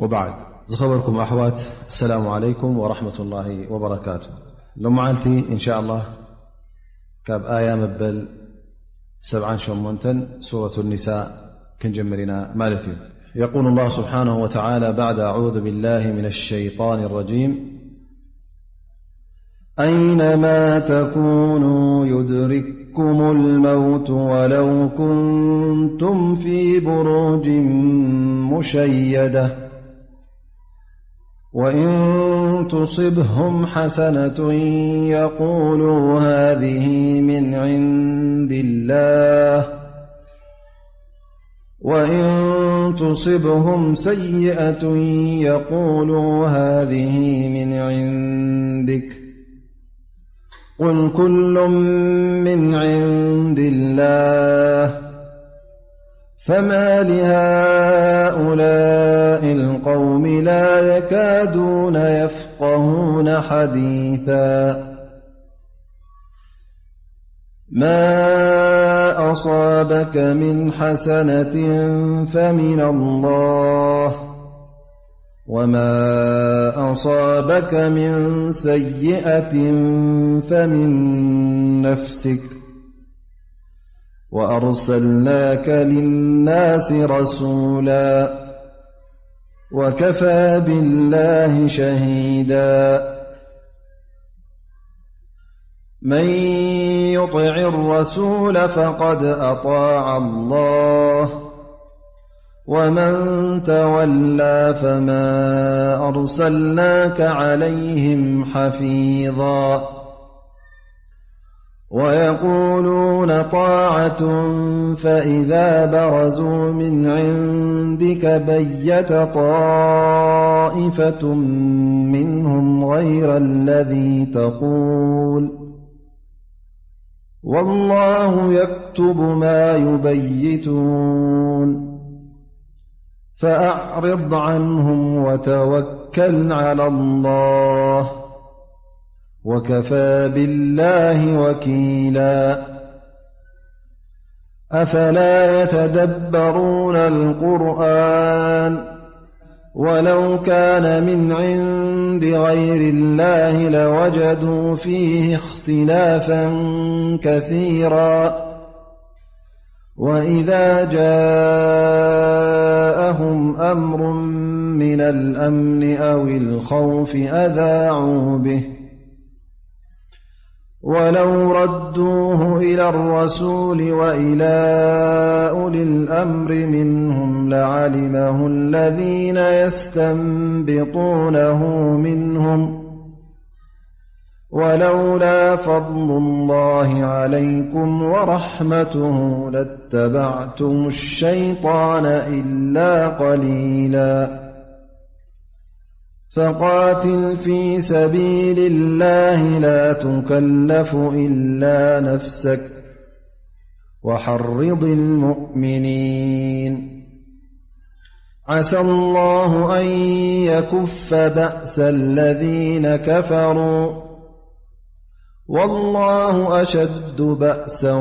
وبعد، ዝኸበርኩም ኣሕዋት፣ السلام عليكم ورحمة الله وبركاته. ሎም መዓልቲ إن شاء الله ካብ ኣያ መበል ሰብዓን ሸሞንተን ሱረቱ ኒሳ ክንጀምር ኢና ማለት እዩ። يقول الله سبحانه وتعالى بعد أعوذ بالله من الشيطان الرجيم: أينما تكونوا يدرككم الموت ولو كنتم في بروج مشيدة، وإن تصبهم حسنة يقولوا هذه من عند الله، وإن تصبهم سيئة يقولوا هذه من عندك، قل كل من عند الله، فما لهؤلاء القوم لا يكادون يفقهون حديثا. ما أصابك من حسنة فمن الله، وما أصابك من سيئة فمن نفسك، وأرسلناك للناس رسولا، وكفى بالله شهيدا. من يطع الرسول فقد أطاع الله، ومن تولى فما أرسلناك عليهم حفيظا. ويقولون طاعة فإذا برزوا من عندك بيت طائفة منهم غير الذي تقول، والله يكتب ما يبيتون، فأعرض عنهم وتوكل على الله، وكفى بالله وكيلا. أفلا يتدبرون القرآن ولو كان من عند غير الله لوجدوا فيه اختلافا كثيرا. وإذا جاءهم أمر من الأمن أو الخوف أذاعوا به ولو ردوه إلى الرسول وإلى أولي الأمر منهم لعلمه الذين يستنبطونه منهم، ولولا فضل الله عليكم ورحمته لاتبعتم الشيطان إلا قليلا. فقاتل في سبيل الله لا تكلف إلا نفسك وحرض المؤمنين. عسى الله أن يكف بأس الذين كفروا، والله أشد بأسا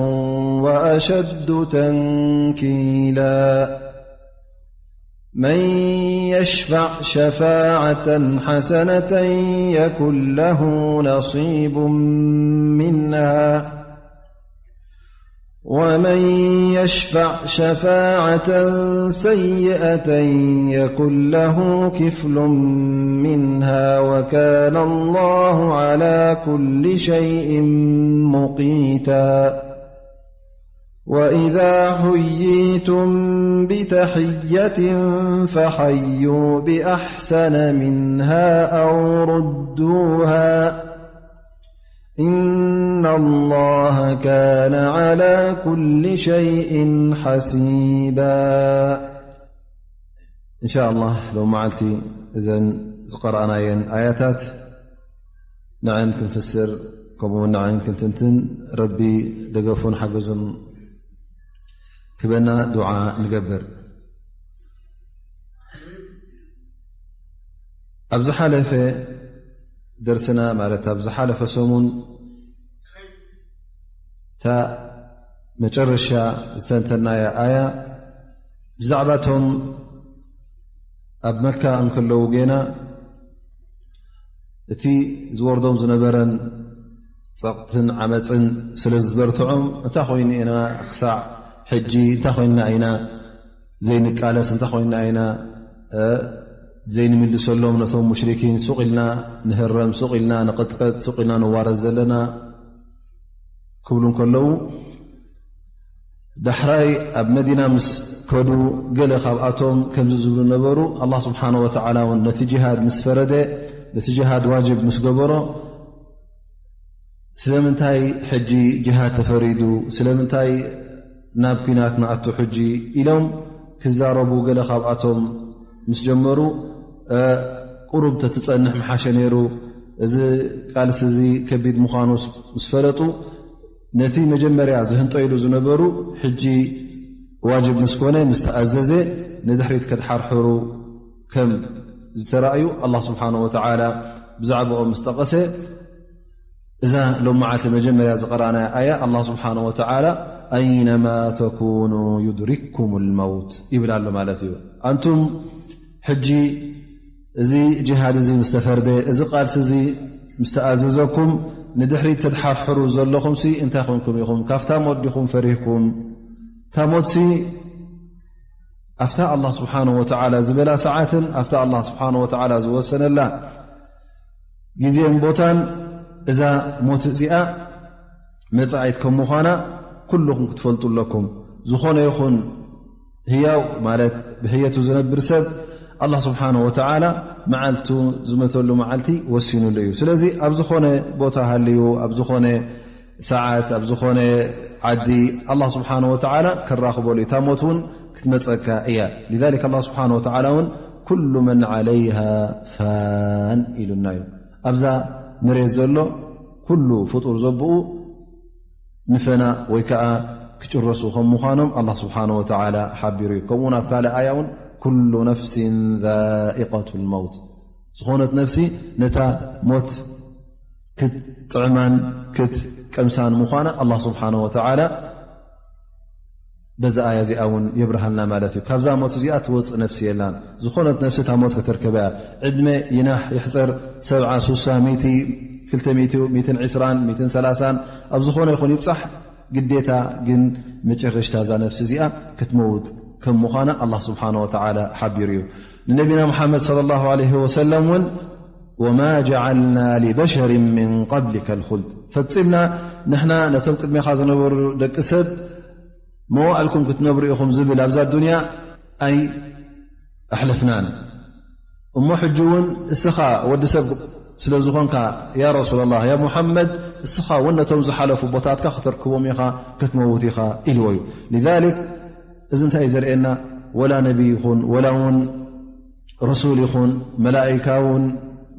وأشد تنكيلا. من يشفع شفاعة حسنة يكن له نصيب منها، ومن يشفع شفاعة سيئة يكن له كفل منها، وكان الله على كل شيء مقيتا. وإذا حييتم بتحية فحيوا بأحسن منها أو ردوها، إن الله كان على كل شيء حسيبا. إن شاء الله ሎም መዓልቲ እዘን ዝቐረኣናየን ኣያታት ንዐን ክንፍስር፣ ከምኡውን ንዐን ክንትንትን ረቢ ደገፉን ሓገዙን ክበና ዱዓ ንገብር። ኣብ ዝሓለፈ ደርስና፣ ማለት ኣብ ዝሓለፈ ሰሙን፣ እታ መጨረሻ ዝተንተናያ ኣያ ብዛዕባ እቶም ኣብ መካ እንከለዉ ጌና እቲ ዝወርዶም ዝነበረን ጸቕትን ዓመጽን ስለ ዝበርትዖም፣ እንታይ ኮይኑ ኢና ክሳዕ ሕጂ፣ እንታይ ኮይንና ኢና ዘይንቃለስ፣ እንታይ ኮይንና ኢና ዘይንምልሰሎም ነቶም ሙሽሪኪን? ሱቕ ኢልና ንህረም፣ ሱቕ ኢልና ንቕጥቀጥ፣ ሱቕ ኢልና ንዋረድ ዘለና ክብሉ እንከለዉ፣ ዳሕራይ ኣብ መዲና ምስ ከዱ ገለ ካብኣቶም ከምዚ ዝብሉ ነበሩ። ኣላህ ስብሓነ ወተዓላ እውን ነቲ ጅሃድ ምስ ፈረደ፣ ነቲ ጅሃድ ዋጅብ ምስ ገበሮ፣ ስለምንታይ ሕጂ ጅሃድ ተፈሪዱ? ስለምንታይ ናብ ኲናት ንኣቱ ሕጂ? ኢሎም ክዛረቡ ገለ ካብኣቶም ምስ ጀመሩ፣ ቁሩብ ተትጸንሕ ምሓሸ ነይሩ። እዚ ቃልሲ እዚ ከቢድ ምዃኑ ምስ ፈለጡ፣ ነቲ መጀመርያ ዝህንጠይሉ ዝነበሩ፣ ሕጂ ዋጅብ ምስ ኮነ፣ ምስ ተኣዘዘ፣ ንድሕሪት ከድሓርሕሩ ከም ዝተራእዩ ኣላህ ስብሓነ ወተዓላ ብዛዕባኦም ምስ ጠቐሰ፣ እዛ ሎም መዓልቲ መጀመርያ ዝቐረኣናያ ኣያ፣ ኣላህ ስብሓነ ወተዓላ ኣይነማ ተኩኑ ዩድሪክኩም ልመውት ይብል ኣሎ ማለት እዩ። ኣንቱም ሕጂ እዚ ጅሃድ እዚ ምስ ተፈርደ፣ እዚ ቃልሲ እዚ ምስ ተኣዘዘኩም፣ ንድሕሪት ተድሓርሕሩ ዘለኹምሲ እንታይ ኮንኩም ኢኹም? ካብታ ሞት ዲኹም ፈሪህኩም? እታ ሞትሲ ኣብታ ኣላህ ስብሓነ ወተዓላ ዝበላ ሰዓትን ኣብታ ኣላህ ስብሓነ ወተዓላ ዝወሰነላ ግዜን ቦታን፣ እዛ ሞት እዚኣ መጻኢት ከም ምዃና ኩልኹም ክትፈልጡ ኣለኩም። ዝኾነ ይኹን ህያው፣ ማለት ብህየቱ ዝነብር ሰብ፣ ኣላህ ስብሓነ ወተዓላ መዓልቱ ዝመተሉ መዓልቲ ወሲኑሉ እዩ። ስለዚ ኣብ ዝኾነ ቦታ ሃልዩ፣ ኣብ ዝኾነ ሰዓት፣ ኣብ ዝኾነ ዓዲ፣ ኣላህ ስብሓነ ወተዓላ ከራኽበሉ እዩ። እታ ሞት እውን ክትመጸካ እያ። ሊዛሊክ ኣላህ ስብሓነ ወተዓላ እውን ኩሉ መን ዓለይሃ ፋን ኢሉና እዩ። ኣብዛ መሬት ዘሎ ኩሉ ፍጡር ዘብኡ ንፈና ወይ ከኣ ክጭረሱ ከም ምዃኖም ኣላህ ስብሓነ ወተዓላ ሓቢሩ እዩ። ከምኡውን ኣብ ካልእ ኣያ እውን ኩሉ ነፍሲን ዛኢቀቱ ልመውት፣ ዝኾነት ነፍሲ ነታ ሞት ክትጥዕማን ክትቀምሳን ምዃና ኣላህ ስብሓነ ወተዓላ በዛ ኣያ እዚኣ እውን የብርሃልና ማለት እዩ። ካብዛ ሞት እዚኣ ትወፅእ ነፍሲ የላን። ዝኾነት ነፍሲ እታ ሞት ከተርከበ እያ። ዕድመ ይናሕ ይሕፀር፣ ሰብዓ፣ ሱሳ፣ ሚእቲ፣ ክልተ ሚእቲ፣ ሚእትን ዕስራን፣ ሚእትን ሰላሳን፣ ኣብ ዝኾነ ይኹን ይብፃሕ፣ ግዴታ ግን መጨረሽታ እዛ ነፍሲ እዚኣ ክትመውት ከም ምዃና ኣላህ ስብሓነ ወተዓላ ሓቢሩ እዩ። ንነቢና ሙሓመድ ሰለላሁ ዐለይሂ ወሰለም እውን፣ ወማ ጀዓልና ሊበሸሪን ሚን ቀብሊከ ልኹልድ፣ ፈጺምና ንሕና ነቶም ቅድሜኻ ዝነበሩ ደቂ ሰብ መዋእልኩም ክትነብሩ ኢኹም ዝብል ኣብዛ ዱንያ ኣይ ኣሕለፍናን። እሞ ሕጂ እውን እስኻ ወዲ ሰብ ስለ ዝኾንካ፣ ያ ረሱላላህ፣ ያ ሙሓመድ፣ እስኻ እውን ነቶም ዝሓለፉ ቦታትካ ከተርክቦም ኢኻ፣ ክትመውት ኢኻ ኢልዎ እዩ። ሊዛሊክ፣ እዚ እንታይ እዩ ዘርእየና? ወላ ነቢይ ይኹን፣ ወላ እውን ረሱል ይኹን፣ መላኢካ እውን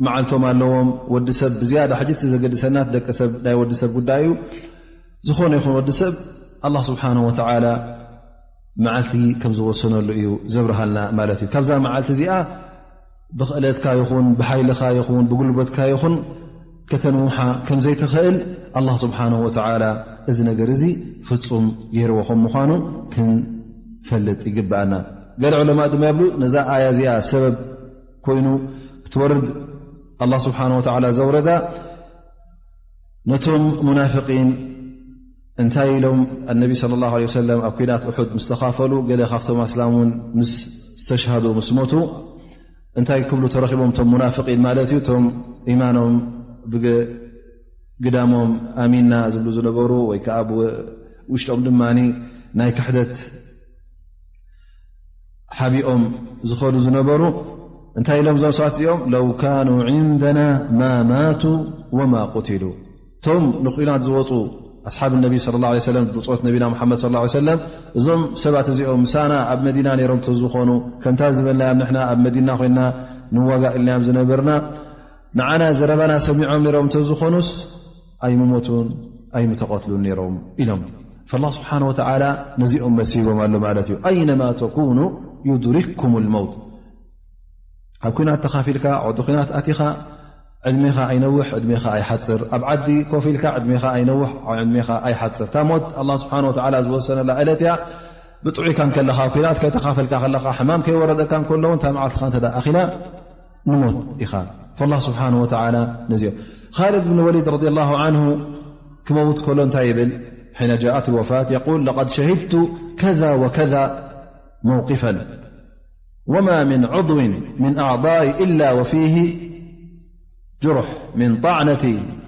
መዓልቶም ኣለዎም። ወዲ ሰብ ብዝያዳ ሕጂ እቲ ዘገድሰና ደቂ ሰብ፣ ናይ ወዲ ሰብ ጉዳይ እዩ። ዝኾነ ይኹን ወዲ ሰብ፣ ኣላህ ስብሓነሁ ወተዓላ መዓልቲ ከም ዝወሰነሉ እዩ ዘብርሃልና ማለት እዩ። ካብዛ መዓልቲ እዚኣ ብኽእለትካ ይኹን፣ ብሓይልኻ ይኹን፣ ብጉልበትካ ይኹን፣ ከተንውሓ ከም ዘይትኽእል ኣላህ ስብሓነሁ ወተዓላ እዚ ነገር እዚ ፍጹም ገይርዎ ከም ምዃኑ ክንፈልጥ ይግብኣና። ገለ ዑለማእ ድማ ይብሉ፣ ነዛ ኣያ እዚኣ ሰበብ ኮይኑ ክትወርድ ኣላህ ስብሓነሁ ወተዓላ ዘውረዳ፣ ነቶም ሙናፍቂን እንታይ ኢሎም፣ ኣነቢ ሰለላሁ ዐለይሂ ወሰለም ኣብ ኲናት ኡሑድ ምስ ተኻፈሉ፣ ገለ ካብቶም ኣስላም እውን ምስ ዝተሽሃዱ፣ ምስ ሞቱ፣ እንታይ ክብሉ ተረኺቦም? እቶም ሙናፍቂን ማለት እዩ፣ እቶም ኢማኖም ብግ-፣ ግዳሞም ኣሚንና ዝብሉ ዝነበሩ፣ ወይ ከዓ ብውሽጦም ድማ ናይ ክሕደት ሓቢኦም ዝኸዱ ዝነበሩ፣ እንታይ ኢሎም እዞም ሰባት እዚኦም? ለው ካኑ ዒንደና ማ ማቱ ወማ ቁቲሉ። እቶም ንኹናት ዝወፁ ኣስሓብ ነቢ ሰለላሁ ዐለይሂ ወሰለም፣ ብጾት ነቢና ሙሓመድ ሰለላሁ ዐለይሂ ወሰለም፣ እዞም ሰባት እዚኦም ምሳና ኣብ መዲና ነይሮም ተዝኾኑ፣ ከምታ ዝበልናዮም ንሕና ኣብ መዲና ኮይንና ንዋጋእ ኢልናዮም ዝነበርና፣ ንዓና ዘረባና ሰሚዖም ነይሮም እንተዝኾኑስ ኣይምሞቱን ኣይምተቐትሉን ነይሮም ኢሎም። ፈላህ ስብሓነ ወተዓላ ነዚኦም መልሲ ሂቦም ኣሎ ማለት እዩ። ኣይነማ ተኩኑ ዩድሪክኩም ልመውት። ኣብ ኲናት ተኻፊልካ፣ ዓውዲ ኲናት ኣቲኻ፣ ዕድሜኻ ኣይነውሕ፣ ዕድሜኻ ኣይሓጽር። ኣብ ዓዲ ኮፍ ኢልካ፣ ዕድሜኻ ኣይነውሕ፣ ዕድሜኻ ኣይሓጽር። እታ ሞት ኣላህ ስብሓነ ወተዓላ ዝወሰነላ ዕለት እያ። ብጥዑይካ ከለኻ፣ ኩናት ከይተኻፈልካ ከለኻ፣ ሕማም ከይወረደካ እንከሎ እውን፣ እታ መዓልትኻ እንተ ደኣ ኣኺላ፣ ንሞት ኢኻ። ፈላህ ስብሓን ወተዓላ ነዚኦ። ኻልድ ብን ወሊድ ረዲየላሁ ዓንሁ ክመውት ከሎ እንታይ ይብል? حين جاءت الوفاة يقول: لقد شهدت كذا وكذا موقفا وما من عضو من أعضائي إلا وفيه جرح من طعنة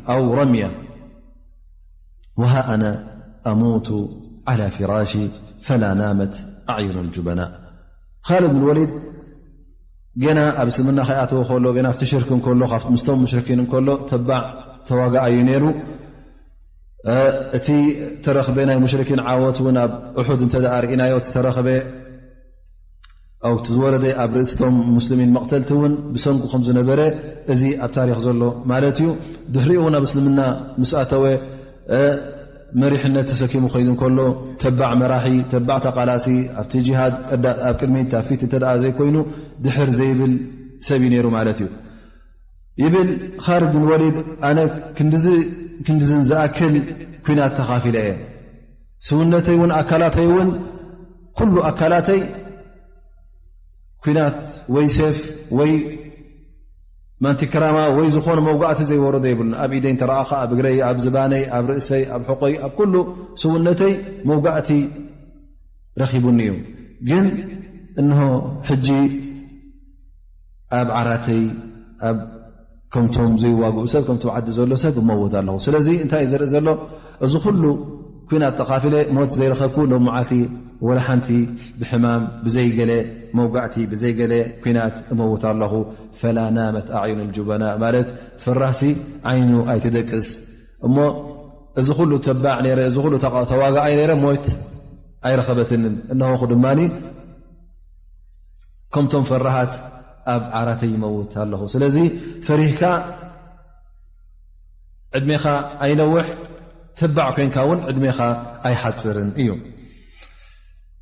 أو رمية وها أنا أموت على فراشي فلا نامت أعين الجبناء. ኻልድ ብን ወሊድ ገና ኣብ እስልምና ከይኣተወ ከሎ፣ ገና ኣብቲ ሽርክ እንከሎ፣ ካብቲ ምስቶም ሙሽርኪን እንከሎ፣ ተባዕ ተዋጋኣዩ ነይሩ። እ፣ እቲ ተረኽበ ናይ ሙሽርኪን ዓወት እውን ኣብ ኡሑድ እንተ ደኣ ርኢናዮ፣ እቲ ተረኽበ፣ ኣብ እቲ ዝወረደ ኣብ ርእስቶም ሙስሊሚን መቕተልቲ እውን ብሰንኩ ከም ዝነበረ፣ እዚ ኣብ ታሪኽ ዘሎ ማለት እዩ። ድሕሪኡ እውን ኣብ እስልምና ምስ ኣተወ፣ እ፣ መሪሕነት ተሰኪሙ ከይዱ እንከሎ፣ ተባዕ መራሒ፣ ተባዕ ተቓላሲ፣ ኣብቲ ጂሃድ ቀዳ-፣ ኣብ ቅድሚት፣ ኣብ ፊት እንተ ደኣ ዘይኮይኑ፣ ድሕር ዘይብል ሰብ እዩ ነይሩ ማለት እዩ። ይብል ኻልድ ብን ወሊድ፣ ኣነ ክንድዚ፣ ክንድዝን ዝኣክል ኲናት ተኻፊለ እየ። ስውነተይ እውን ኣካላተይ እውን፣ ኩሉ ኣካላተይ ኲናት ወይ ሴፍ ወይ ማንቲክራማ ወይ ዝኾነ መውጋእቲ ዘይወረዶ የብሉን። ኣብ ኢደይ እንተረኣኻ፣ ኣብ እግረይ፣ ኣብ ዝባነይ፣ ኣብ ርእሰይ፣ ኣብ ሕቆይ፣ ኣብ ኩሉ ስውነተይ መውጋእቲ ረኺቡኒ እዩ። ግን እንሆ ሕጂ ኣብ ዓራተይ፣ ኣብ ከምቶም ዘይዋግኡ ሰብ፣ ከምቶም ዓዲ ዘሎ ሰብ እመውት ኣለኹ። ስለዚ እንታይ እዩ ዘርኢ ዘሎ? እዚ ኩሉ ኲናት ተኻፊለ ሞት ዘይረኸብኩ፣ ሎም መዓልቲ ወላ ሓንቲ ብሕማም፣ ብዘይገለ መውጋእቲ፣ ብዘይገለ ኲናት እመውት ኣለኹ። ፈላ ናመት ኣዕዩን ልጁበና፣ ማለት ፈራህሲ ዓይኑ ኣይትደቅስ። እሞ እዚ ኩሉ ተባዕ ነይረ፣ እዚ ኩሉ ተቃ-፣ ተዋጋኣይ ነይረ፣ ሞት ኣይረኸበትንን። እነሆኹ ድማ ከምቶም ፈራሃት ኣብ ዓራተይ ይመውት ኣለኹ። ስለዚ ፈሪህካ ዕድሜኻ ኣይነውሕ፣ ተባዕ ኮይንካ እውን ዕድሜኻ ኣይሓጽርን እዩ።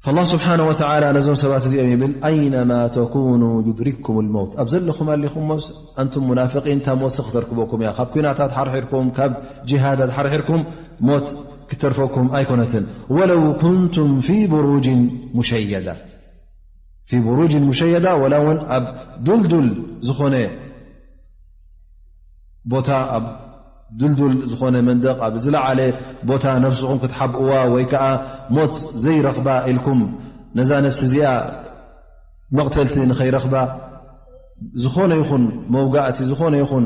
ፈላህ ስብሓነ ወተዓላ ነዞም ሰባት እዚኦም ይብል፣ ኣይነማ ተኩኑ ዩድሪክኩም ልመውት። ኣብ ዘለኹም ኣሊኹሞስ፣ ኣንቱም ሙናፍቂን፣ እታ ሞትሲ ክተርክበኩም እያ። ካብ ኲናታት ሓርሒርኩም፣ ካብ ጂሃዳት ሓርሒርኩም ሞት ክትተርፈኩም ኣይኮነትን። ወለው ኩንቱም ፊ ቡሩጅን ሙሸየዳ፣ ፊ ቡሩጅን ሙሸየዳ፣ ወላ እውን ኣብ ድልዱል ዝኾነ ቦታ፣ ኣብ ድልዱል ዝኾነ መንደቕ፣ ኣብ ዝለዓለ ቦታ ነፍስኹም ክትሓብእዋ ወይ ከዓ ሞት ዘይረኽባ ኢልኩም፣ ነዛ ነፍሲ እዚኣ መቕተልቲ ንኸይረኽባ፣ ዝኾነ ይኹን መውጋእቲ፣ ዝኾነ ይኹን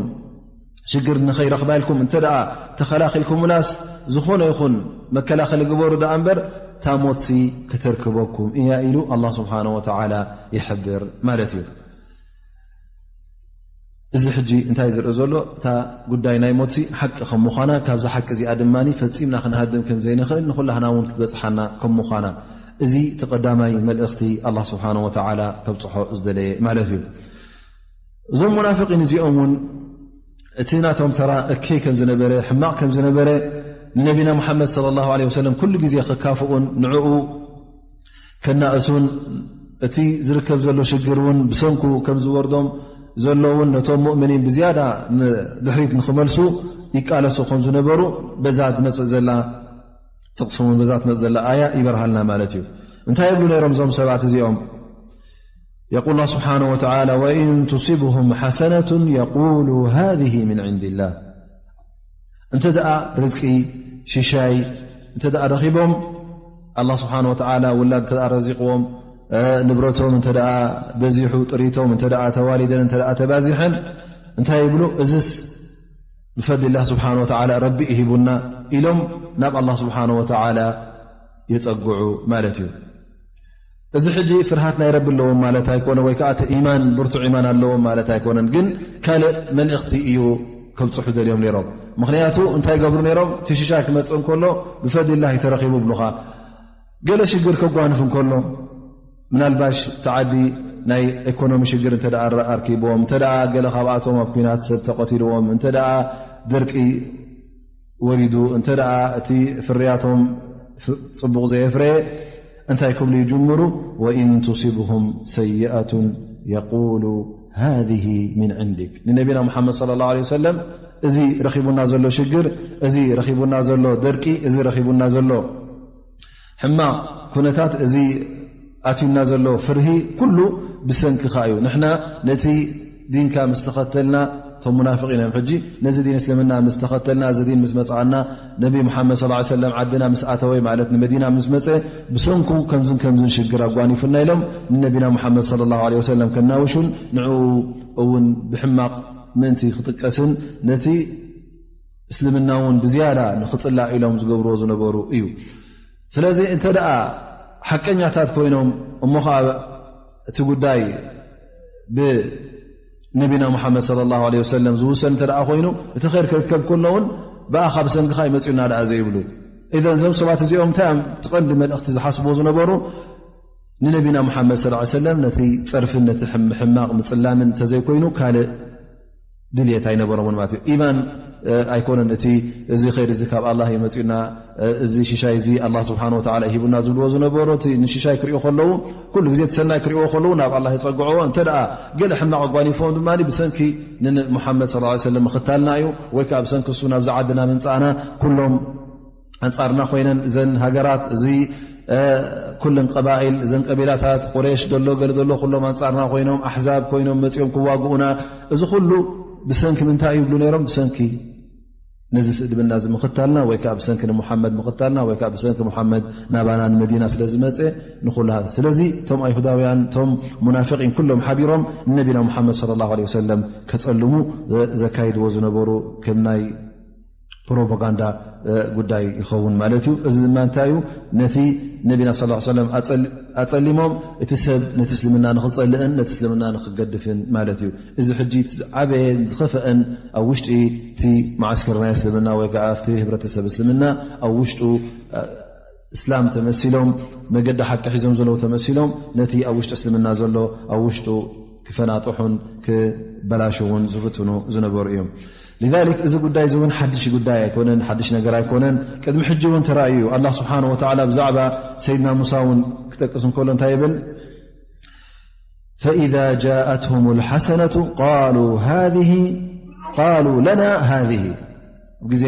ሽግር ንኸይረኽባ ኢልኩም እንተ ደኣ ተኸላኺልኩምናስ፣ ዝኾነ ይኹን መከላኸሊ ግበሩ ደኣ እምበር፣ እታ ሞትሲ ከተርክበኩም እያ ኢሉ ኣላህ ስብሓነ ወተዓላ ይሕብር ማለት እዩ። እዚ ሕጂ እንታይ ዝርኢ ዘሎ? እታ ጉዳይ ናይ ሞትሲ ሓቂ ከም ምዃና፣ ካብዛ ሓቂ እዚኣ ድማ ፈጺምና ክንሃድም ከም ዘይንኽእል ንኹላህና እውን ክትበጽሓና ከም ምዃና፣ እዚ እቲ ቀዳማይ መልእኽቲ ኣላህ ስብሓነ ወተዓላ ከብጽሖ ዝደለየ ማለት እዩ። እዞም ሙናፍቂን እዚኦም እውን እቲ ናቶም ተራ እከይ ከም ዝነበረ፣ ሕማቕ ከም ዝነበረ፣ ንነቢና ሙሓመድ ሰለላሁ ዐለይሂ ወሰለም ኩሉ ግዜ ክካፍኡን ንዕኡ ከናእሱን፣ እቲ ዝርከብ ዘሎ ሽግር እውን ብሰንኩ ከም ዝወርዶም ዘሎ እውን ነቶም ሙእምኒን ብዝያዳ ንድሕሪት ንኽመልሱ ይቃለሱ ከም ዝነበሩ በዛ ትመጽእ ዘላ ጥቕሲ እውን፣ በዛ ትመጽእ ዘላ ኣያ ይበርሃልና ማለት እዩ። እንታይ ይብሉ ነይሮም እዞም ሰባት እዚኦም? يقول الله سبحانه وتعالى: وإن تصبهم حسنة يقولوا هذه من عند الله. እንተ ደኣ ርዝቂ፣ ሽሻይ እንተ ደኣ ረኺቦም፣ ኣላህ ስብሓነ ወተዓላ ውላድ እንተ ደኣ ረዚቕዎም፣ እ፣ ንብረቶም እንተ ደኣ በዚሑ፣ ጥሪቶም እንተ ደኣ ተዋሊደን፣ እንተ ደኣ ተባዚሐን፣ እንታይ ይብሉ? እዝስ ብፈድሊላህ ስብሓነ ወተዓላ ረቢ ሂቡና ኢሎም ናብ ኣላህ ስብሓነ ወተዓላ የጸግዑ ማለት እዩ። እዚ ሕጂ ፍርሃት ናይ ረቢ ኣለዎም ማለት ኣይኮነ፣ ወይ ከዓ እቲ ኢማን ብርቱዕ ኢማን ኣለዎም ማለት ኣይኮነን። ግን ካልእ መልእኽቲ እዩ ከብጽሑ ደልዮም ነይሮም። ምኽንያቱ እንታይ ይገብሩ ነይሮም? እቲ ሽሻይ ክመጽእ እንከሎ ብፈድሊላህ ተረኺቡ ብሉኻ። ገለ ሽግር ከጓንፍ እንከሎ፣ ምናልባሽ እቲ ዓዲ ናይ ኢኮኖሚ ሽግር እንተ ደኣ ኣርኪብዎም፣ እንተ ደኣ ገለ ካብኣቶም ኣብ ኲናት ሰብ ተቐቲልዎም፣ እንተ ደኣ ደርቂ ወሪዱ፣ እንተ ደኣ እቲ ፍርያቶም ፍ-፣ ጽቡቕ ዘየፍረየ፣ እንታይ ክብሉ ይጅምሩ? ወኢን ቱሲብሁም ሰይኣቱን የቁሉ ሃዚህ ሚን ዕንዲክ። ንነቢና ሙሓመድ ሰለላሁ ዐለይሂ ወሰለም፣ እዚ ረኺቡና ዘሎ ሽግር፣ እዚ ረኺቡና ዘሎ ደርቂ፣ እዚ ረኺቡና ዘሎ ሕማቕ ኩነታት እዚ ኣትዩና ዘሎ ፍርሂ ኩሉ ብሰንክኻ እዩ። ንሕና ነቲ ዲንካ ምስ ተኸተልና፣ እቶም ሙናፍቒን እዮም ሕጂ፣ ነዚ ዲን እስልምና ምስ ተኸተልና፣ እዚ ዲን ምስ መጽኣና፣ ነቢ ሙሓመድ ሰለላሁ ዐለይሂ ወሰለም ዓድና ምስ ኣተወ፣ ማለት ንመዲና ምስ መጸ፣ ብሰንኩ ከምዝን ከምዝን ሽግር ኣጓኒፉና ኢሎም ንነቢና ሙሓመድ ሰለላሁ ዐለይሂ ወሰለም ከናውሹን ንዕኡ እውን ብሕማቕ ምእንቲ ክጥቀስን ነቲ እስልምና እውን ብዝያዳ ንኽጽላእ ኢሎም ዝገብርዎ ዝነበሩ እዩ። ስለዚ እንተ ደኣ ሓቀኛታት ኮይኖም እሞ ኸዓ እቲ ጉዳይ ብነቢና ሙሓመድ ሰለላሁ ዐለይሂ ወሰለም ዝውሰን እንተ ደኣ ኮይኑ፣ እቲ ኸይር ክርከብ ከሎ እውን ብኣኻ ብሰንክኻ ይመጽኡና ደኣ ዘይብሉ። ኢዘን እዞም ሰባት እዚኦም እንታይ እዮም እቲ ቀንዲ መልእኽቲ ዝሓስብዎ ዝነበሩ? ንነቢና ሙሓመድ ሰለላሁ ዐለይሂ ወሰለም ነቲ ጸርፍን ነቲ ሕም-፣ ሕማቕ ምጽላምን እንተዘይኮይኑ ካልእ ድልየት ኣይነበሮምን ማለት እዩ። ኢማን፣ እ፣ ኣይኮነን እቲ፣ እዚ ኸይር እዚ ካብ ኣላህ እዩ መጺኡና፣ እ፣ እዚ ሽሻይ እዚ ኣላህ ስብሓነ ወተዓላ ሂቡና ዝብልዎ ዝነበሩ፣ እቲ ንሽሻይ ክርእዩ ከለዉ፣ ኩሉ ግዜ እቲ ሰናይ ክርእይዎ ከለዉ ናብ ኣላህ የጸግዕዎ። እንተ ደኣ ገለ ሕማቕ ኣጓኒፎም ድማ ብሰንኪ ንሙሓመድ ሰለላሁ ዐለይሂ ወሰለም ምኽታልና እዩ፣ ወይ ከኣ ብሰንኪ እሱ ናብዚ ዓድና ምምጻእና ኩሎም ኣንጻርና ኮይነን እዘን ሃገራት፣ እዚ፣ እ፣ ኩለን ቀባኢል፣ እዘን ቀቢላታት፣ ቁሬሽ፣ ዘሎ፣ ገለ ዘሎ፣ ኩሎም ኣንጻርና ኮይኖም፣ ኣሕዛብ ኮይኖም መጺኦም ክዋግኡና፣ እዚ ኩሉ ብሰንኪ ምንታይ እዩ ይብሉ ነይሮም? ብሰንኪ ነዚ ስእድብና እዚ ምኽታልና፣ ወይ ከኣ ብሰንኪ ንሙሓመድ ምኽታልና፣ ወይ ከኣ ብሰንኪ ሙሓመድ ናባና ንመዲና ስለ ዝመጸ፣ ንኹሉ ሃ-፣ ስለዚ እቶም ኣይሁዳውያን፣ እቶም ሙናፍቂን ኩሎም ሓቢሮም ንነቢና ሙሓመድ ሰለላሁ ዐለይሂ ወሰለም ከጸልሙ ዘ-፣ ዘካይድዎ ዝነበሩ ከም ናይ ፕሮፓጋንዳ፣ እ፣ ጉዳይ ይኸውን ማለት እዩ። እዚ ድማ እንታይ እዩ? ነቲ ነቢና ሰለላሁ ዐለይሂ ወሰለም ኣጸል-፣ ኣጸሊሞም እቲ ሰብ ነቲ እስልምና ንኽጸልእን ነቲ እስልምና ንኽገድፍን ማለት እዩ። እዚ ሕጂ እቲ ዝዓበየን ዝኸፍአን ኣብ ውሽጢ እቲ መዓስከር ናይ እስልምና ወይ ከኣ ኣብቲ ህብረተሰብ እስልምና ኣብ ውሽጡ፣ እ፣ እስላም ተመሲሎም፣ መገዲ ሓቂ ሒዞም ዘለዉ ተመሲሎም፣ ነቲ ኣብ ውሽጢ እስልምና ዘሎ ኣብ ውሽጡ ክፈናጥሑን ክበላሽዉን ዝፍትኑ ዝነበሩ እዮም። ሊዛሊክ እዚ ጉዳይ እዚ እውን ሓድሽ ጉዳይ ኣይኮነን፣ ሓድሽ ነገር ኣይኮነን። ቅድሚ ሕጂ እውን ተራእዩ እዩ። ኣላህ ስብሓነሁ ወተዓላ ብዛዕባ ሰይድና ሙሳ እውን ክጠቅስ እንከሎ እንታይ ይብል? ፈኢዛ ጃኣትሁም ልሓሰነቱ ቃሉ ሃዚህ፣ ቃሉ ለና ሃዚህ። ኣብ ግዜ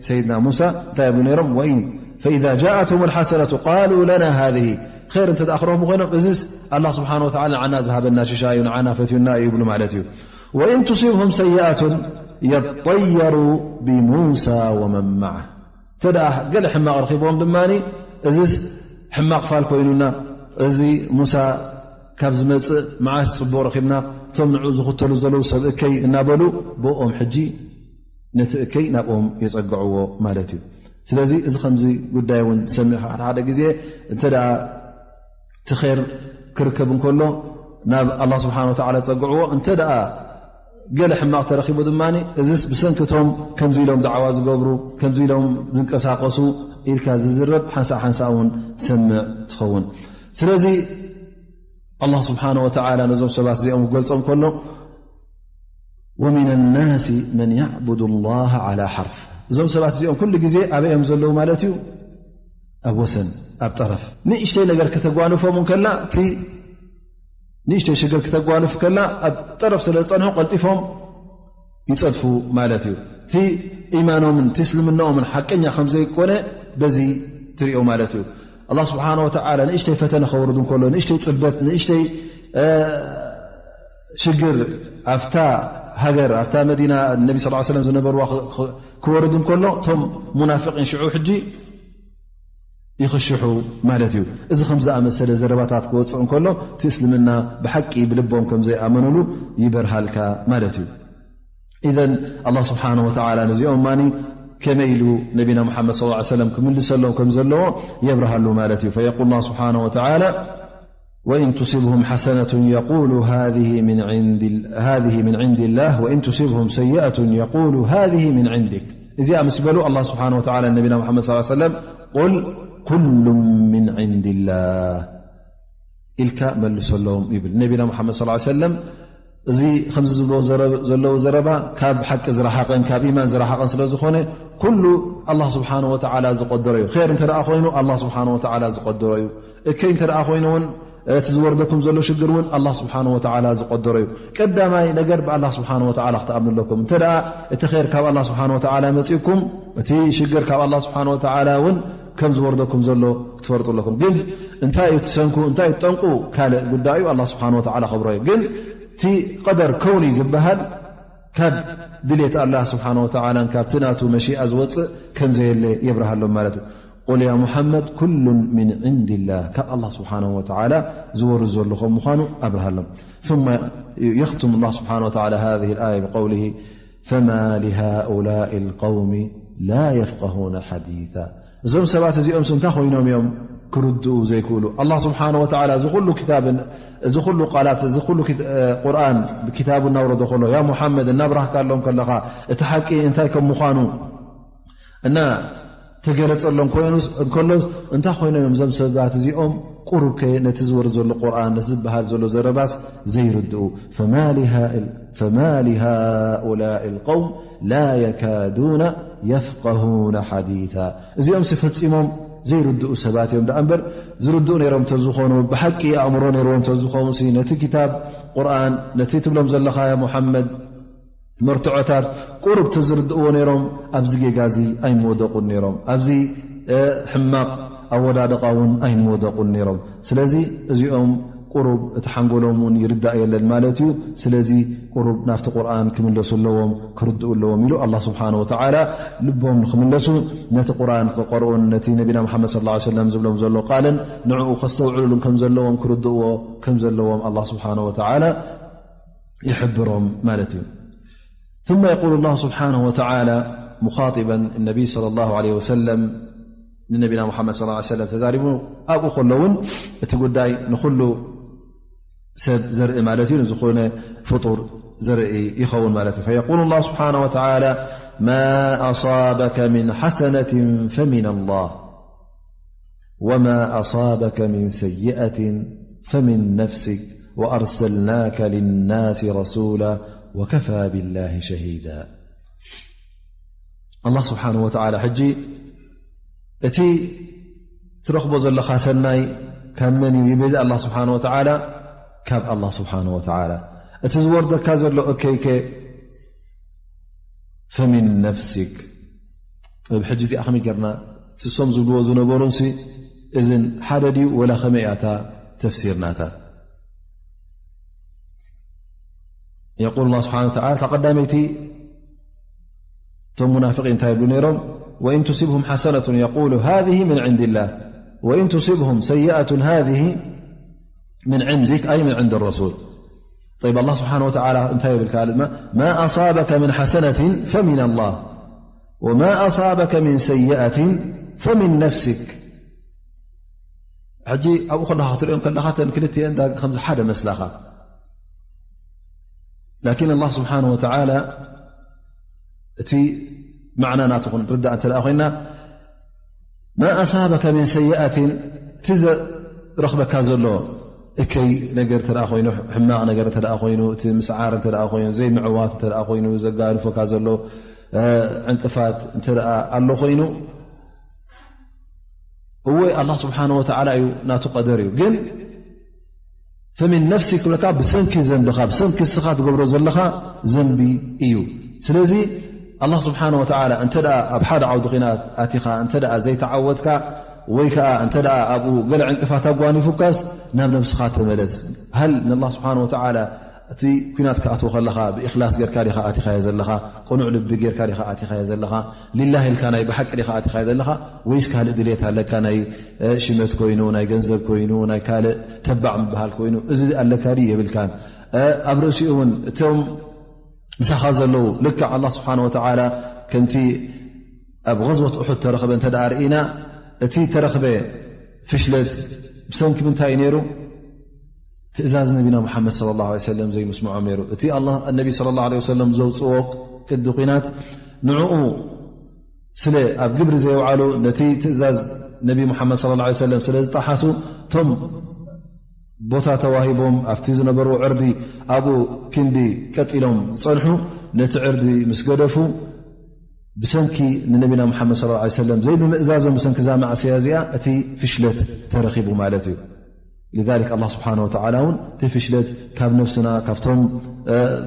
ሰይድና ሙሳ እንታይ ይብሉ ነይሮም? ወኢን ፈኢዛ ጃኣትሁም ልሓሰነቱ ቃሉ ለና ሃዚህ። ኸይር እንተ ደኣ ክረኽቡ ኮይኖም፣ እዚስ ኣላህ ስብሓነ ወተዓላ ንዓና ዝሃበና ሽሻ እዩ፣ ንዓና ፈትዩና እዩ ይብሉ ማለት እዩ። ወኢን ቱሲብሁም ሰይኣቱን የጠየሩ ቢሙሳ ወመን መዓ። እንተ ደኣ ገለ ሕማቕ ረኺቦም ድማ፣ እዚስ ሕማቕ ፋል ኮይኑና፣ እዚ ሙሳ ካብ ዝመጽእ መዓስ ጽቡቕ ረኺብና፣ እቶም ንዕኡ ዝኽተሉ ዘለዉ ሰብ እከይ እናበሉ ብኦም ሕጂ ነቲ እከይ ናብኦም የጸግዕዎ ማለት እዩ። ስለዚ እዚ ከምዚ ጉዳይ እውን ትሰምዕ ኢኻ። ሓደ ሓደ ግዜ እንተ ደኣ እቲ ኸይር ክርከብ እንከሎ ናብ ኣላህ ስብሓነ ወተዓላ ጸግዕዎ፣ እንተ ደኣ ገለ ሕማቕ ተረኺቡ ድማ እዚስ ብሰንክቶም ከምዚ ኢሎም ዳዕዋ ዝገብሩ፣ ከምዚ ኢሎም ዝንቀሳቐሱ ኢልካ ዝዝረብ ሓንሳእ ሓንሳእ እውን ትሰምዕ ትኸውን። ስለዚ ኣላህ ስብሓነ ወተዓላ ነዞም ሰባት እዚኦም ክገልጾም ከሎ፣ ወሚን ናሲ መን ያዕቡዱ ላህ ዓላ ሓርፍ። እዞም ሰባት እዚኦም ኩሉ ግዜ ኣበይ እዮም ዘለዉ ማለት እዩ? ኣብ ወሰን፣ ኣብ ጠረፍ። ንእሽተይ ነገር ከተጓንፎም እንከላ፣ እቲ ንእሽተይ ሽግር ከተጓንፍ ከላ፣ ኣብ ጠረፍ ስለ ዝጸንሑ ቀልጢፎም ይጸድፉ ማለት እዩ። እቲ ኢማኖምን እቲ እስልምናኦምን ሓቀኛ ከም ዘይኮነ በዚ ትሪኦ ማለት እዩ። ኣላህ ስብሓነ ወተዓላ ንእሽተይ ፈተነ ከውርድ እንከሎ፣ ንእሽተይ ጽበት፣ ንእሽተይ፣ እ፣ ሽግር ኣብታ ሃገር፣ ኣብታ መዲና ነቢ ሰለላሁ ዐለይሂ ወሰለም ዝነበርዋ ክ-፣ ክ-፣ ክወርድ እንከሎ፣ እቶም ሙናፍቂን ሽዑ ሕጂ ይኽሽሑ ማለት እዩ። እዚ ከም ዝኣመሰለ ዘረባታት ክወጽእ እንከሎ፣ እቲ እስልምና ብሓቂ ብልቦም ከም ዘይኣመኑሉ ይበርሃልካ ማለት እዩ። ኢዘን ኣላህ ስብሓነ ወተዓላ ነዚኦም ማኒ ከመይ ኢሉ ነቢና ሙሓመድ ሰለላሁ ዐለይሂ ወሰለም ክምልሰሎም ከም ዘለዎ የብርሃሉ ማለት እዩ። ፈየቁል ኣላህ ስብሓነ ወተዓላ፣ ወኢን ቱሲብሁም ሓሰነቱን የቁሉ ሃዚህ ምን ዒንዲ-፣ ሃዚህ ምን ዒንዲላህ ወኢን ቱሲብሁም ሰይኣቱን የቁሉ ሃዚህ ምን ዒንዲክ። እዚኣ ምስ በሉ ኣላህ ስብሓነ ወተዓላ ነቢና ሙሓመድ ሰለላሁ ዐለይሂ ወሰለም ቁል ኩሉ ምን ዒንዲላህ ኢልካ መልሰሎም ይብል ነቢና ሙሓመድ ሰለላሁ ዐለይሂ ወሰለም። እዚ ከምዚ ዝብሎ ዘረ-፣ ዘለዉ ዘረባ ካብ ሓቂ ዝረሓቐን ካብ ኢማን ዝረሓቐን ስለ ዝኾነ፣ ኩሉ ኣላህ ስብሓነ ወተዓላ ዝቐደሮ እዩ። ኸይር እንተ ደኣ ኮይኑ ኣላህ ስብሓነ ወተዓላ ዝቐደሮ እዩ። እከይ እንተ ደኣ ኮይኑ እውን፣ እቲ ዝወርደኩም ዘሎ ሽግር እውን ኣላህ ስብሓነ ወተዓላ ዝቐደሮ እዩ። ቀዳማይ ነገር ብኣላህ ስብሓነ ወተዓላ ክትኣምኑ ኣለኩም። እንተ ደኣ እቲ ኸይር ካብ ኣላህ ስብሓነ ወተዓላ መጺእኩም፣ እቲ ሽግር ካብ ኣላህ ስብሓነ ወተዓላ እውን ከም ዝወርደኩም ዘሎ ክትፈርጡ ኣለኩም። ግን እንታይ እዩ ትሰንኩ፣ እንታይ እዩ ጠንቁ፣ ካልእ ጉዳይ እዩ። ኣላ ስብሓን ወተዓላ ከብሮ እዩ። ግን እቲ ቀደር ከውኒ ዝበሃል ካብ ድሌት ኣላ ስብሓን ወተዓላን ካብቲ ናቱ መሺኣ ዝወፅእ ከም ዘየለ የብርሃሎም ማለት እዩ። ቁል ያ ሙሓመድ ኩሉን ምን ዕንድላህ፣ ካብ ኣላ ስብሓን ወተዓላ ዝወርድ ዘሎ ከም ምዃኑ ኣብርሃሎም። ثم يختم الله سبحانه وتعالى هذه الآية بقوله فما لهؤلاء القوم لا يفقهون حديثا። እዞም ሰባት እዚኦም እንታይ ኮይኖም እዮም ክርድኡ ዘይክእሉ? ኣላ ስብሓን ወተዓላ እዚ ኩሉ ክታብን እዚ ኩሉ ቃላት እዚ ኩሉ ቁርኣን ብክታቡ እናውረዶ ከሎ ያ ሙሓመድ እናብራህካሎም ከለኻ እቲ ሓቂ እንታይ ከም ምዃኑ እና ተገለጸሎም ኮይኑ እንከሎ እንታይ ኮይኖም እዮም እዞም ሰባት እዚኦም ቁሩብ ከ ነቲ ዝወርድ ዘሎ ቁርኣን ነቲ ዝበሃል ዘሎ ዘረባስ ዘይርድኡ? فما لهؤلاء القوم لا يكادون يفقهون حديثا። እዚኦም ፈጺሞም ዘይርድኡ ሰባት እዮም ደኣ እምበር ዝርድኡ ነይሮም ተዝኾኑ ብሓቂ ኣእምሮ ነይርዎም ተዝኾኑ ነቲ ክታብ ቁርኣን ነቲ ትብሎም ዘለኻ ያ ሙሓመድ መርትዖታት ቁሩብ ተዝርድእዎ ነይሮም ኣብዚ ጌጋ እዚ ኣይምወደቁን ነይሮም። ኣብዚ ሕማቕ ኣወዳድቓ እውን ኣይምወደቁን ነይሮም። ስለዚ እዚኦም ቁሩብ እቲ ሓንጎሎም እውን ይርዳእ የለን ማለት እዩ። ስለዚ ቁሩብ ናብቲ ቁርኣን ክምለሱ ኣለዎም፣ ክርድኡ ኣለዎም ኢሉ ኣላ ስብሓን ወተዓላ ልቦም ንክምለሱ ነቲ ቁርኣን ክቐርኡን ነቲ ነቢና መሓመድ ስለ ላ ሰለም ዝብሎም ዘሎ ቃልን ንዕኡ ከስተውዕሉሉን ከም ዘለዎም ክርድእዎ ከም ዘለዎም ኣላ ስብሓን ወተዓላ ይሕብሮም ማለት እዩ። ثم يقول الله سبحانه وتعالى مخاطبا النبي صلى الله عليه وسلم ንነቢና ሙሓመድ صلى الله عليه وسلم ተዛሪቡ ኣብኡ ከሎ እውን እቲ ጉዳይ ንኩሉ ሰብ ዘርኢ ማለት እዩ ንዝኾነ ፍጡር ዘርኢ ይኸውን ማለት እዩ። فيقول الله سبحانه وتعالى ما أصابك من حسنة فمن الله وما أصابك من سيئة فمن نفسك وأرسلناك للناس رسولا وكفى بالله شهيدا. ኣላ ስብሓን ወተዓላ ሕጂ እቲ ትረኽቦ ዘለኻ ሰናይ ካብ መን እዩ ይብል ኣላ ስብሓን ወተዓላ? ካብ ኣላ ስብሓን ወተዓላ። እቲ ዝወርደካ ዘሎ እከይከ ፈሚን ነፍሲክ። ጠብ ሕጂ እዚኣ ከመይ ጌርና ትሶም ዝብልዎ ዝነበሩንሲ እዝን ሓደ ድዩ ወላ ከመይ እያ እታ ተፍሲርናታ? የቁል ላ ስብሓን ወተዓላ እታ ቀዳመይቲ እቶም ሙናፍቂን እንታይ ይብሉ ነይሮም? ወኢን ቱሲብሁም ሓሰነቱን የቁሉ ሃዚህ ምን ዕንድላህ ወኢን ቱሲብሁም ሰይኣቱን ሃዚህ ምን ዕንዲክ ኣይ ምን ዕንድ ረሱል። ጠይብ ኣላ ስብሓን ወተዓላ እንታይ ይብል ካልእ ድማ ማ ኣሳበከ ምን ሓሰነትን ፈሚን ኣላህ ወማ ኣሳበከ ምን ሰይኣትን ፈሚን ነፍሲክ። ሕጂ ኣብኡ ከለኻ ክትሪኦም ከለኻ ተን ክልቲአን ዳግ ከምዚ ሓደ መስላኻ ላኪን ኣላ ስብሓን ወተዓላ እቲ ማዕና ናቱ ክንርዳእ እንተ ኮይና ማ ኣሳበከ ምን ሰይኣትን እቲ ዘረኽበካ ዘሎ እከይ ነገር እንተ ኮይኑ ሕማቕ ነገር እንተ ኮይኑ እቲ ምስዓር እንተ ኮይኑ ዘይምዕዋት እንተ ኮይኑ ዘጋርፈካ ዘሎ ዕንቅፋት እንተ ኣሎ ኮይኑ እወ ኣላ ስብሓን ወተዓላ እዩ ናቱ ቀደር እዩ ግን ፈሚን ነፍሲ ክብለካ ብሰንኪ ዘንብኻ ብሰንኪ እስኻ ትገብሮ ዘለኻ ዘንቢ እዩ። ስለዚ ኣላ ስብሓን ወተዓላ እንተ ኣብ ሓደ ዓውዲ ኺናት ኣቲኻ እንተ ዘይተዓወትካ ወይ ከዓ እንተ ኣብኡ ገለ ዕንቅፋት ኣጓኒፉካስ ናብ ነብስኻ ተመለስ። ሃል ንላ ስብሓን ወተዓላ እቲ ኩናት ክኣትዎ ከለኻ ብእክላስ ጌርካ ዲኻ ኣቲኻዮ ዘለኻ? ቅኑዕ ልቢ ጌርካ ዲኻ ኣቲኻዮ ዘለኻ? ሊላህ ኢልካ ናይ ብሓቂ ዲኻ ኣቲኻዮ ዘለኻ ወይስ ካልእ ድሌት ኣለካ? ናይ ሽመት ኮይኑ ናይ ገንዘብ ኮይኑ ናይ ካልእ ተባዕ ምበሃል ኮይኑ እዚ ኣለካ ድዩ የብልካን? ኣብ ርእሲኡ እውን እቶም ምሳኻ ዘለዉ ልክዕ ኣላ ስብሓን ወተዓላ ከምቲ ኣብ غዝወት ኡሑድ ተረኽበ እንተ ደኣ ርኢና እቲ ተረኽበ ፍሽለት ብሰንኪ ምንታይ እዩ ነይሩ? ትእዛዝ ነቢና ሙሓመድ صلى الله عليه وسلم ዘይምስምዖም ነይሩ። እቲ ኣላ ነቢ صلى الله عليه وسلم ዘውፅኦ ቅዲ ኲናት ንዕኡ ስለ ኣብ ግብሪ ዘየውዓሉ ነቲ ትእዛዝ ነቢ ሙሓመድ صلى الله عليه وسلم ስለ ዝጠሓሱ እቶም ቦታ ተዋሂቦም ኣብቲ ዝነበሩ ዕርዲ ኣብኡ ክንዲ ቀጢሎም ዝፀንሑ ነቲ ዕርዲ ምስ ገደፉ ብሰንኪ ንነቢና ሙሓመድ صلى الله عليه وسلم ዘይብምእዛዞም ብሰንኪ እዛ ማዕስያ እዚኣ እቲ ፍሽለት ተረኺቡ ማለት እዩ። لذلك ኣላህ ስብሓነ ወተዓላ እውን እቲ ፍሽለት ካብ ነፍስና ካብቶም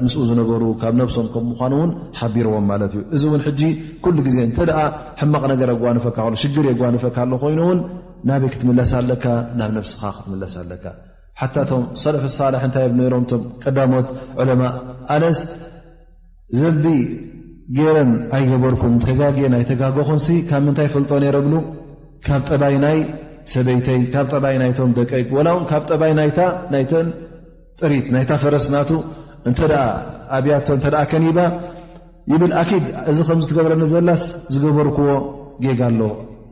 ምስኡ ዝነበሩ ካብ ነፍሶም ከም ምዃኑ እውን ሓቢርዎም ማለት እዩ። እዚ እውን ሕጂ ኩሉ ግዜ እንተ ደኣ ሕማቕ ነገር የጓንፈካ ከሎ ሽግር የጓንፈካ ኣሎ ኮይኑ እውን ናበይ ክትምለስ ኣለካ? ናብ ነፍስኻ ክትምለስ ኣለካ። ሓታ እቶም ሰለፍ ሳልሕ እንታይ ይብሉ ነይሮም? እቶም ቀዳሞት ዑለማ ኣነስ ዘንቢ ገይረን ኣይገበርኩን፣ ተጋግየን ኣይተጋገኹንሲ ካብ ምንታይ ፈልጦ ነይረ ብሉ? ካብ ጠባይ ናይ ሰበይተይ፣ ካብ ጠባይ ናይቶም ደቀይ፣ ወላ እውን ካብ ጠባይ ናይታ ናይተን ጥሪት ናይታ ፈረስ ናቱ እንተ ኣብያቶ እንተ ከኒባ ይብል፣ ኣኪድ እዚ ከምዚ ትገብረኒ ዘላስ ዝገበርክዎ ጌጋ ኣሎ፣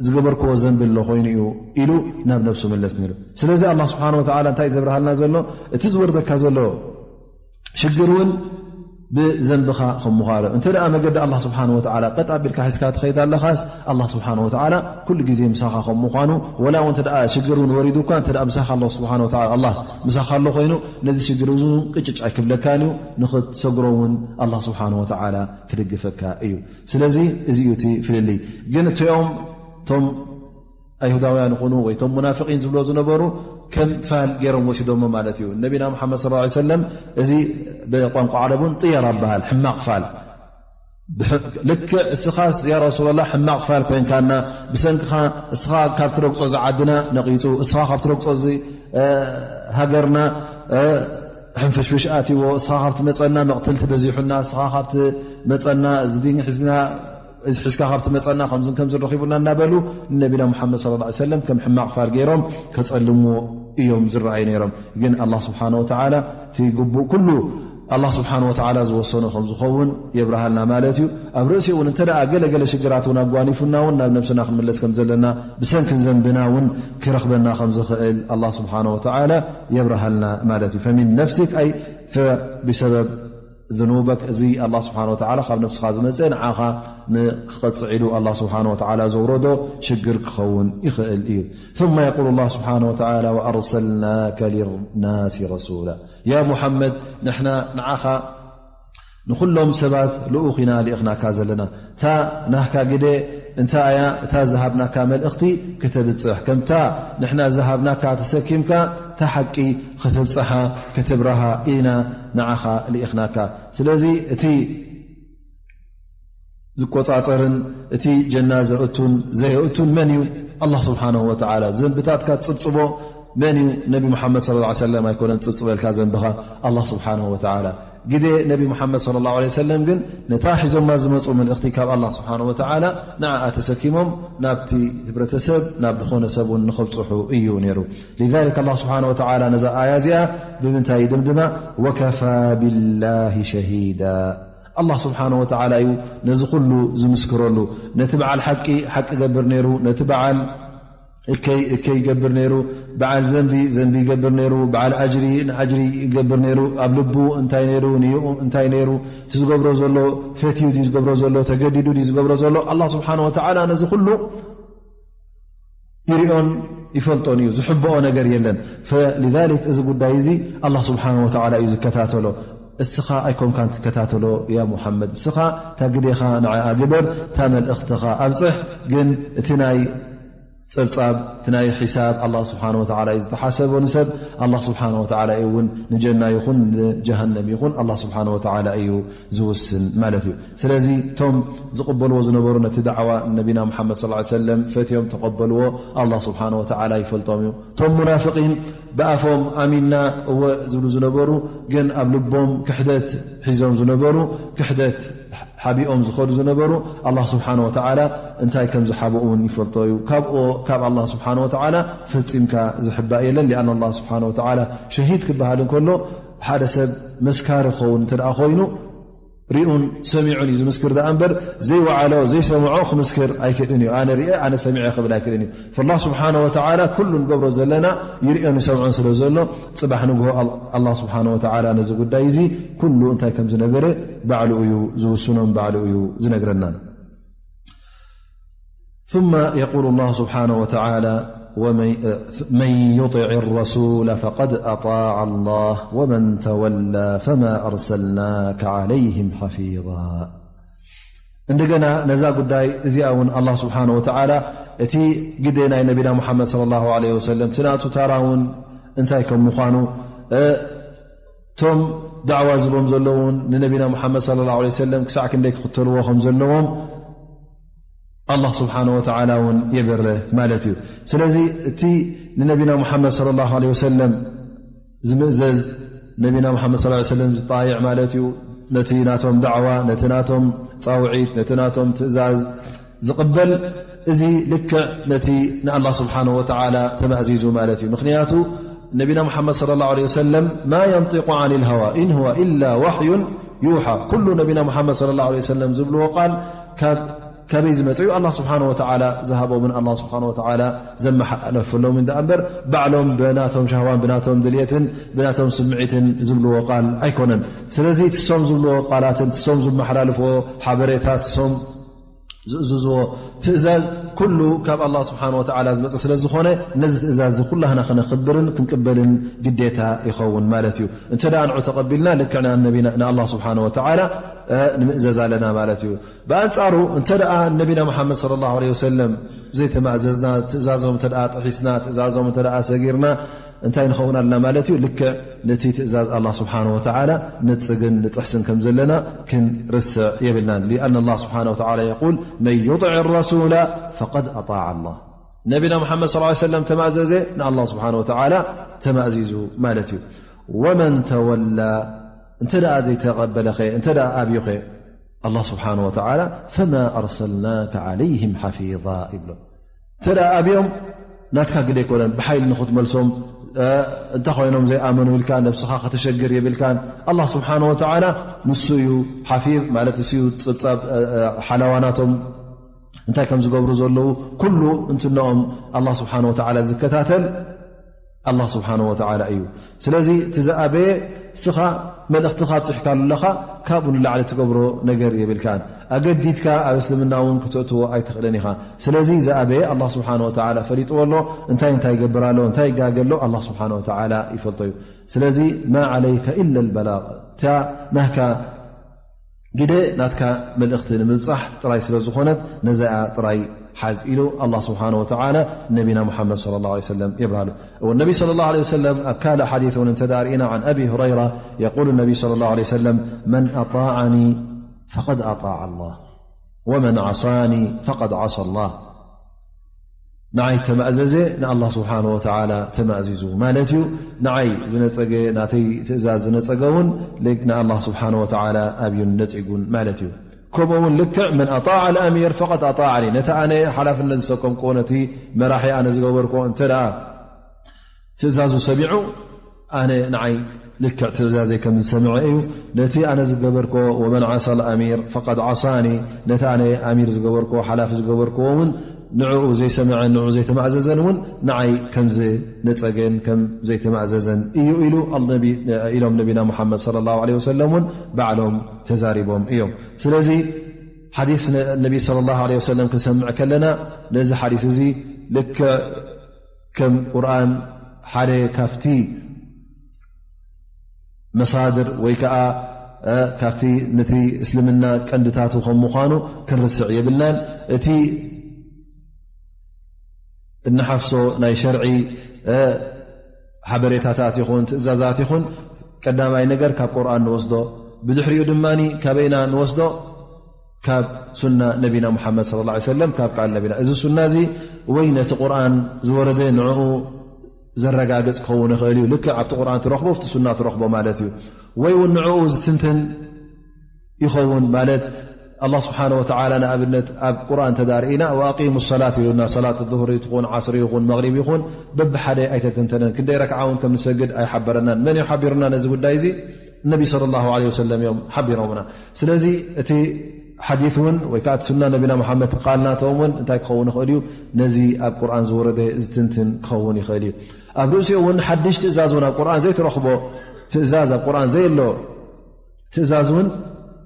ዝገበርክዎ ዘንቢ ኣሎ ኮይኑ እዩ ኢሉ ናብ ነብሱ መለስ ነይሩ። ስለዚ ኣላህ ስብሓን ወተዓላ እንታይ ዘብርሃልና ዘሎ? እቲ ዝወርደካ ዘሎ ሽግር እውን ብዘንብኻ ከም ምዃኑ። እንተ ደኣ መገዲ ኣላህ ስብሓን ወተዓላ ቀጥ ኣቢልካ ሒዝካ ትኸይድ ኣለኻስ፣ ኣላህ ስብሓን ወተዓላ ኩሉ ግዜ ምሳኻ ከም ምዃኑ፣ ወላ እውን እንተ ደኣ ሽግር እውን ወሪዱካ፣ እንተ ደኣ ምሳኻ ኣላህ ስብሓን ወተዓላ፣ ኣላህ ምሳኻ ኣሎ ኮይኑ፣ ነዚ ሽግር እዚ እውን ቅጭጭ ኣይክብለካን እዩ፣ ንኽትሰግሮ እውን ኣላህ ስብሓን ወተዓላ ክድግፈካ እዩ። ስለዚ እዚ እዩ እቲ ፍልልይ። ግን እቲኦም እቶም ኣይሁዳውያን ይኹኑ ወይ እቶም ሙናፍቂን ዝብሎ ዝነበሩ ከም ፋል ገይሮም ወሲዶሞ ማለት እዩ። ነቢና መሓመድ ሰለላሁ ዐለይሂ ወሰለም እዚ ብቋንቋ ዓረብ እውን ጥየራ ይበሃል፣ ሕማቕ ፋል። ብሕ-፣ ልክዕ እስኻስ ያ ረሱላላህ ሕማቕ ፋል ኮይንካና፣ ብሰንክኻ እስኻ ካብ ትረግጾ እዚ ዓድና ነቒጹ፣ እስኻ ካብ ትረግጾ እዚ፣ እ፣ ሃገርና፣ እ፣ ሕንፍሽፍሽ ኣትይዎ፣ እስኻ ካብ ትመጸና መቕትልቲ በዚሑና፣ እስኻ ካብ ትመጸና እዚ ዲን ሒዝና እዚ ሒዝካ ካብ ትመጸና ከምዝን ከምዝን ረኺቡና እናበሉ ንነቢና ሙሓመድ ሰለላሁ ዐለይሂ ወሰለም ከም ሕማቕ ፋል ገይሮም ከጸልምዎ እዮም ዝረኣዩ ነይሮም። ግን ኣላህ ስብሓነ ወተዓላ እቲ ግቡእ ኩሉ ኣላህ ስብሓነ ወተዓላ ዝወሰኖ ከም ዝኸውን የብርሃልና ማለት እዩ። ኣብ ርእሲኡ እውን እንተ ደኣ ገለ ገለ ሽግራት እውን ኣጓኒፉና እውን ናብ ነብስና ክንምለስ ከም ዘለና ብሰንኪ ዘንብና እውን ክረኽበና ከም ዝኽእል ኣላህ ስብሓነ ወተዓላ የብርሃልና ማለት እዩ። ፈሚን ነፍሲክ ኣይ ፈ-፣ ብሰበብ ዝኑበክ፣ እዚ ኣላህ ስብሓን ወተዓላ ካብ ነብስኻ ዝመፀ ንዓኻ ንክቐፅዕ ኢሉ ኣላህ ስብሓን ወተዓላ ዘውረዶ ሽግር ክኸውን ይኽእል እዩ። ثم يقول الله سبحانه وتعالى وأرسلناك للناس رسولا. ያ ሙሓመድ፣ ንሕና ንዓኻ ንኹሎም ሰባት ልኡኽ ኢና ልኢኽናካ ዘለና። እታ ናህካ ግደ እንታይ እያ? እታ ዝሃብናካ መልእኽቲ ክተብጽሕ፣ ከምታ ንሕና ዝሃብናካ ተሰኪምካ እታ ሓቂ ከተብጽሓ፣ ከተብርሃ ኢና ንዓኻ ልኢኽናካ። ስለዚ እቲ ዝቆጻጸርን እቲ ጀና ዘእቱን ዘየእቱን መን እዩ? ኣላህ ስብሓነሁ ወተዓላ። ዘንብታትካ ትጽብጽቦ መን እዩ? ነቢ ሙሓመድ ሰለላሁ ዐለይሂ ወሰለም ኣይኮነን ዝጽብጽበልካ ዘንብኻ፣ ኣላህ ስብሓነሁ ወተዓላ። ግደ ነቢ ሙሓመድ ሰለላሁ ዐለይሂ ወሰለም ግን ነታ ሒዞማ ዝመጹ መልእኽቲ ካብ ኣላህ ስብሓነሁ ወተዓላ ንዓኣ ተሰኪሞም ናብቲ ህብረተሰብ፣ ናብ ዝኾነ ሰብ እውን ንኸብጽሑ እዩ ነይሩ። ሊዛሊክ ኣላህ ስብሓነሁ ወተዓላ ነዛ ኣያ እዚኣ ብምንታይ ይድምድማ? ወከፋ ቢላሂ ሸሂዳ። ኣላህ ስብሓነሁ ወተዓላ እዩ ነዚ ኩሉ ዝምስክረሉ። ነቲ በዓል ሓቂ ሓቂ ይገብር ነይሩ፣ ነቲ በዓል እከይ እከይ ይገብር ነይሩ፣ በዓል ዘንቢ ዘንቢ ይገብር ነይሩ፣ በዓል ኣጅሪ ንኣጅሪ ይገብር ነይሩ። ኣብ ልቡ እንታይ ነይሩ፣ ንይኡ እንታይ ነይሩ፣ እቲ ዝገብሮ ዘሎ ፈትዩ ድዩ ዝገብሮ ዘሎ፣ ተገዲዱ ድዩ ዝገብሮ ዘሎ፣ ኣላህ ስብሓነሁ ወተዓላ ነዚ ኩሉ ይሪኦን ይፈልጦን እዩ፣ ዝሕብኦ ነገር የለን። ፈሊዛሊክ እዚ ጉዳይ እዚ ኣላህ ስብሓነሁ ወተዓላ እዩ ዝከታተሎ። እስኻ ኣይኮንካን ትከታተሎ ያ ሙሓመድ። እስኻ እታ ግዴኻ ንዓኣ ግበር፣ እታ መልእኽትኻ ኣብጽሕ። ግን እቲ ናይ ጸብጻብ፣ እቲ ናይ ሒሳብ ኣላህ ስብሓነሁ ወተዓላ እዩ ዝተሓሰቦ ንሰብ። ኣላህ ስብሓነሁ ወተዓላ እዩ እውን ንጀና ይኹን ንጀሃነም ይኹን ኣላህ ስብሓነሁ ወተዓላ እዩ ዝውስን ማለት እዩ። ስለዚ እቶም ዝቕበልዎ ዝነበሩ ነቲ ዳዕዋ ነቢና ሙሓመድ ሰለላሁ ዐለይሂ ወሰለም ፈትዮም ተቐበልዎ፣ ኣላህ ስብሓነሁ ወተዓላ ይፈልጦም እዩ። እቶም ሙናፍቒን ብኣፎም ኣሚንና እወ ዝብሉ ዝነበሩ፣ ግን ኣብ ልቦም ክሕደት ሒዞም ዝነበሩ፣ ክሕደት ሓቢኦም ዝኸዱ ዝነበሩ፣ ኣላህ ስብሓነሁ ወተዓላ እንታይ ከም ዝሓብኡ እውን ይፈልጦ እዩ። ካብኡ፣ ካብ ኣላህ ስብሓነሁ ወተዓላ ፈጺምካ ዝሕባእ የለን። ሊኣን ኣላህ ስብሓነሁ ወተዓላ ሸሂድ ክበሃል እንከሎ፣ ሓደ ሰብ መስካሪ ክኸውን እንተ ደኣ ኮይኑ፣ ሪኡን ሰሚዑን እዩ ዝምስክር ደኣ እምበር፣ ዘይወዓሎ ዘይሰምዖ ክምስክር ኣይክእልን እዩ። ኣነ ሪኤ፣ ኣነ ሰሚዐ ክብል ኣይክእልን እዩ። ፈላህ ስብሓነ ወተዓላ ኩሉ ንገብሮ ዘለና ይሪኦን ይሰምዖን ስለ ዘሎ፣ ጽባሕ ንግሆ ኣል-፣ ኣላህ ስብሓነ ወተዓላ ነዚ ጉዳይ እዚ ኩሉ እንታይ ከም ዝነበረ ባዕሉ እዩ ዝውስኖን ባዕሉ እዩ ዝነግረናን። ثم يقول الله سبحانه وتعالى: ومن، من يطع الرسول فقد أطاع الله ومن تولى فما أرسلناك عليهم حفيظا. እንደገና ነዛ ጉዳይ እዚኣ እውን ኣላህ ስብሓነ ወተዓላ እቲ ግደ ናይ ነቢና ሙሓመድ ሰለላሁ ዐለይሂ ወሰለም እቲ ናቱ ታራ እውን እንታይ ከም ምዃኑ፣ እ፣ እቶም ዳዕዋ ዝቦም ዘለውን ንነቢና ሙሓመድ ሰለላሁ ዐለይሂ ወሰለም ክሳዕ ክንደይ ክኽተልዎ ከም ዘለዎም ኣላህ ስብሓነ ወተዓላ እውን የብርህ ማለት እዩ። ስለዚ እቲ ንነቢና ሙሓመድ ሰለላሁ ዐለይሂ ወሰለም ዝምእዘዝ፣ ነቢና ሙሓመድ ሰለላሁ ዐለይሂ ወሰለም ዝጣይዕ ማለት እዩ። ነቲ ናቶም ዳዕዋ፣ ነቲ ናቶም ጻውዒት፣ ነቲ ናቶም ትእዛዝ ዝቕበል፣ እዚ ልክዕ ነቲ ንኣላህ ስብሓነ ወተዓላ ተማእዚዙ ማለት እዩ። ምኽንያቱ ነቢና ሙሓመድ ሰለላሁ ዐለይሂ ወሰለም ማ የንጢቁ ዓኒል ሃዋ ኢን ሁወ ኢላ ዋሕዩን ዩሓ። ኩሉ ነቢና ሙሓመድ ሰለላሁ ዐለይሂ ወሰለም ዝብልዎ ቃል ካብ፣ ካበይ ዝመጽእ እዩ? ኣላህ ስብሓነ ወተዓላ ዝሃቦምን ኣላህ ስብሓነ ወተዓላ ዘመሓላለፈሎም እንዳ እምበር፣ ባዕሎም ብናቶም ሻህዋን ብናቶም ድልየትን ብናቶም ስምዒትን ዝብልዎ ቃል ኣይኮነን። ስለዚ እቲ ሶም ዝብልዎ ቃላትን እቲ ሶም ዝመሓላልፍዎ ሓበሬታ፣ እቲ ሶም ዝእዝዝዎ ትእዛዝ ኩሉ ካብ ኣላህ ስብሓነ ወተዓላ ዝመጽእ ስለ ዝኾነ፣ ነዚ ትእዛዝ እዚ ኩላህና ክነኽብርን ክንቅበልን ግዴታ ይኸውን ማለት እዩ። እንተ ደኣ ንዑ ተቐቢልና፣ ልክዕ ንኣ ነቢና፣ ንኣላህ ስብሓነ ወተዓላ፣ እ፣ ንምእዘዝ ኣለና ማለት እዩ። ብኣንጻሩ፣ እንተ ደኣ ነቢና ሙሓመድ ሰለላሁ ዐለይሂ ወሰለም ዘይተማእዘዝና፣ ትእዛዞም እንተ ደኣ ጥሒስና፣ ትእዛዞም እንተ ደኣ ሰጊርና፣ እንታይ ንኸውን ኣለና ማለት እዩ? ልክዕ ነቲ ትእዛዝ ኣላህ ስብሓነ ወተዓላ ነጽግን ንጥሕስን ከም ዘለና ክንርስዕ የብልናን። ሊኣን ኣላህ ስብሓነ ወተዓላ የቁል፣ መን ዩጢዕ ረሱላ ፈቀድ ኣጣዕ ኣላህ። ነቢና ሙሓመድ ሰለላሁ ዐለይሂ ወሰለም ተማእዘዘ፣ ንኣላህ ስብሓነ ወተዓላ ተማእዚዙ ማለት እዩ። ወመን ተወላ፣ እንተ ደኣ ዘይተቐበለኸ፣ እንተ ደኣ ኣብዩኸ፣ ኣላህ ስብሓነ ወተዓላ፣ ፈማ ኣርሰልናከ ዓለይሂም ሓፊዛ ይብሎ። እንተ ደኣ ኣብዮም፣ ናትካ ግደ ኣይኮነን ብሓይሊ ንኽትመልሶም፣ እ፣ እንተ ኾይኖም ዘይኣመኑ ኢልካ ነብስኻ ከተሸግር የብልካን። ኣላህ ስብሓነ ወተዓላ ንሱ እዩ ሓፊዝ፣ ማለት ንሱ እዩ ጽብጻብ፣ እ፣ እ፣ ሓለዋ ናቶም እንታይ ከም ዝገብሩ ዘለዉ ኩሉ እንትንኦም ኣላህ ስብሓነ ወተዓላ ዝከታተል ኣላህ ስብሓነ ወተዓላ እዩ። ስለዚ እቲ ዝኣበየ እስኻ መልእኽትኻ ኣብፂሕካሉ ኣለኻ፣ ካብኡ ንላዕሊ ትገብሮ ነገር የብልካን። ኣገዲድካ ኣብ እስልምና እውን ክተእትዎ ኣይትኽእልን ኢኻ። ስለዚ ዝኣበየ ኣላህ ስብሓነ ወተዓላ ፈሊጥዎ ኣሎ። እንታይ እንታይ ይገብር ኣሎ፣ እንታይ ይጋገ ኣሎ ኣላህ ስብሓነ ወተዓላ ይፈልጦ እዩ። ስለዚ ማ ዓለይከ ኢላ ልበላግ፣ እታ ናህካ ግደ ናትካ መልእኽቲ ንምብጻሕ ጥራይ ስለ ዝኾነት፣ ነዚኣ ጥራይ ሓዝ ኢሉ ኣላህ ስብሓነ ወተዓላ ነቢና ሙሓመድ ሰለላሁ ዐለይሂ ወሰለም የብርሃሉ። እወ፣ ነቢ ሰለላሁ ዐለይሂ ወሰለም ኣብ ካልእ ሓዲስ እውን እንተ ደኣ ርኢና፣ عن أبي هريرة يقول النبي صلى الله عليه وسلم، من أطاعني فقد أطاع الله، ومن عصاني فقد عصى الله። ንዓይ ተማእዘዘ ንኣላህ ስብሓነ ወተዓላ ተማእዚዙ ማለት እዩ። ንዓይ ዝነጸገ፣ ናተይ ትእዛዝ ዝነጸገ እውን ል-፣ ንኣላህ ስብሓነ ወተዓላ ኣብዩን ነጺጉን ማለት እዩ። ከምኡ እውን ልክዕ መን ኣጣዕ ኣልኣሚር ፈቐድ ኣጣዕኒ፣ ነቲ ኣነ ሓላፍነት ዝሰከምክዎ፣ ነቲ መራሒ ኣነ ዝገበርክዎ እንተ ደኣ ትእዛዙ ሰሚዑ፣ ኣነ ንዓይ ልክዕ ትእዛዘይ ከም ዝሰምዐ እዩ። ነቲ ኣነ ዝገበርክዎ፣ ወመን ዓሳ ኣልኣሚር ፈቐድ ዓሳኒ፣ ነቲ ኣነ ኣሚር ዝገበርክዎ፣ ሓላፊ ዝገበርክዎ እውን ንዕኡ ዘይሰምዐን ንዕኡ ዘይተማእዘዘን እውን ንዓይ ከም ዝነጸገን ከም ዘይተማእዘዘን እዩ ኢሉ ኣልነቢ-፣ ኢሎም ነቢና ሙሓመድ ሰለላሁ ዐለይሂ ወሰለም እውን ባዕሎም ተዛሪቦም እዮም። ስለዚ ሓዲስ ነ-፣ ነቢ ሰለላሁ ዐለይሂ ወሰለም ክንሰምዕ ከለና ነዚ ሓዲስ እዚ ልክዕ ከም ቁርኣን ሓደ ካብቲ መሳድር ወይ ከኣ፣ እ፣ ካብቲ ነቲ እስልምና ቀንድታቱ ከም ምዃኑ ክንርስዕ የብልናን። እቲ እንሓፍሶ ናይ ሸርዒ፣ እ፣ ሓበሬታታት ይኹን ትእዛዛት ይኹን ቀዳማይ ነገር ካብ ቁርኣን ንወስዶ፣ ብድሕሪኡ ድማ ካበይና ንወስዶ? ካብ ሱና ነቢና ሙሓመድ ሰለላሁ ዐለይሂ ወሰለም፣ ካብ ቃል ነቢና። እዚ ሱና እዚ ወይ ነቲ ቁርኣን ዝወረደ ንዕኡ ዘረጋግጽ ክኸውን ይኽእል እዩ። ልክዕ ኣብቲ ቁርኣን ትረኽቦ፣ ኣብቲ ሱና ትረኽቦ ማለት እዩ። ወይ እውን ንዕኡ ዝትንትን ይኸውን ማለት፣ ኣላህ ስብሓነ ወተዓላ ንኣብነት ኣብ ቁርኣን እንተ ደኣ ርኢና፣ ወኣቂሙ ሰላት ኢሉና፣ ሰላት ዙህሪ ትኹን፣ ዓስሪ ይኹን፣ መግሪብ ይኹን፣ በብሓደ ኣይተተንተነን። ክንደይ ረክዓ እውን ከም ንሰግድ ኣይሓበረናን። መን እዩ ሓቢሩና ነዚ ጉዳይ እዚ? ነቢ ሰለላሁ ዐለይሂ ወሰለም እዮም ሓቢሮምና። ስለዚ እቲ ሓዲስ እውን ወይ ከዓ እቲ ሱና ነቢና መሓመድ ቃል ናቶም እውን እንታይ ክኸውን ይኽእል እዩ? ነዚ ኣብ ቁርኣን ዝወረደ ዝትንትን ክኸውን ይኽእል እዩ። ኣብ ርእሲኡ እውን ሓድሽ ትእዛዝ እውን ኣብ ቁርኣን ዘይትረኽቦ ትእዛዝ፣ ኣብ ቁርኣን ዘየሎ ትእዛዝ እውን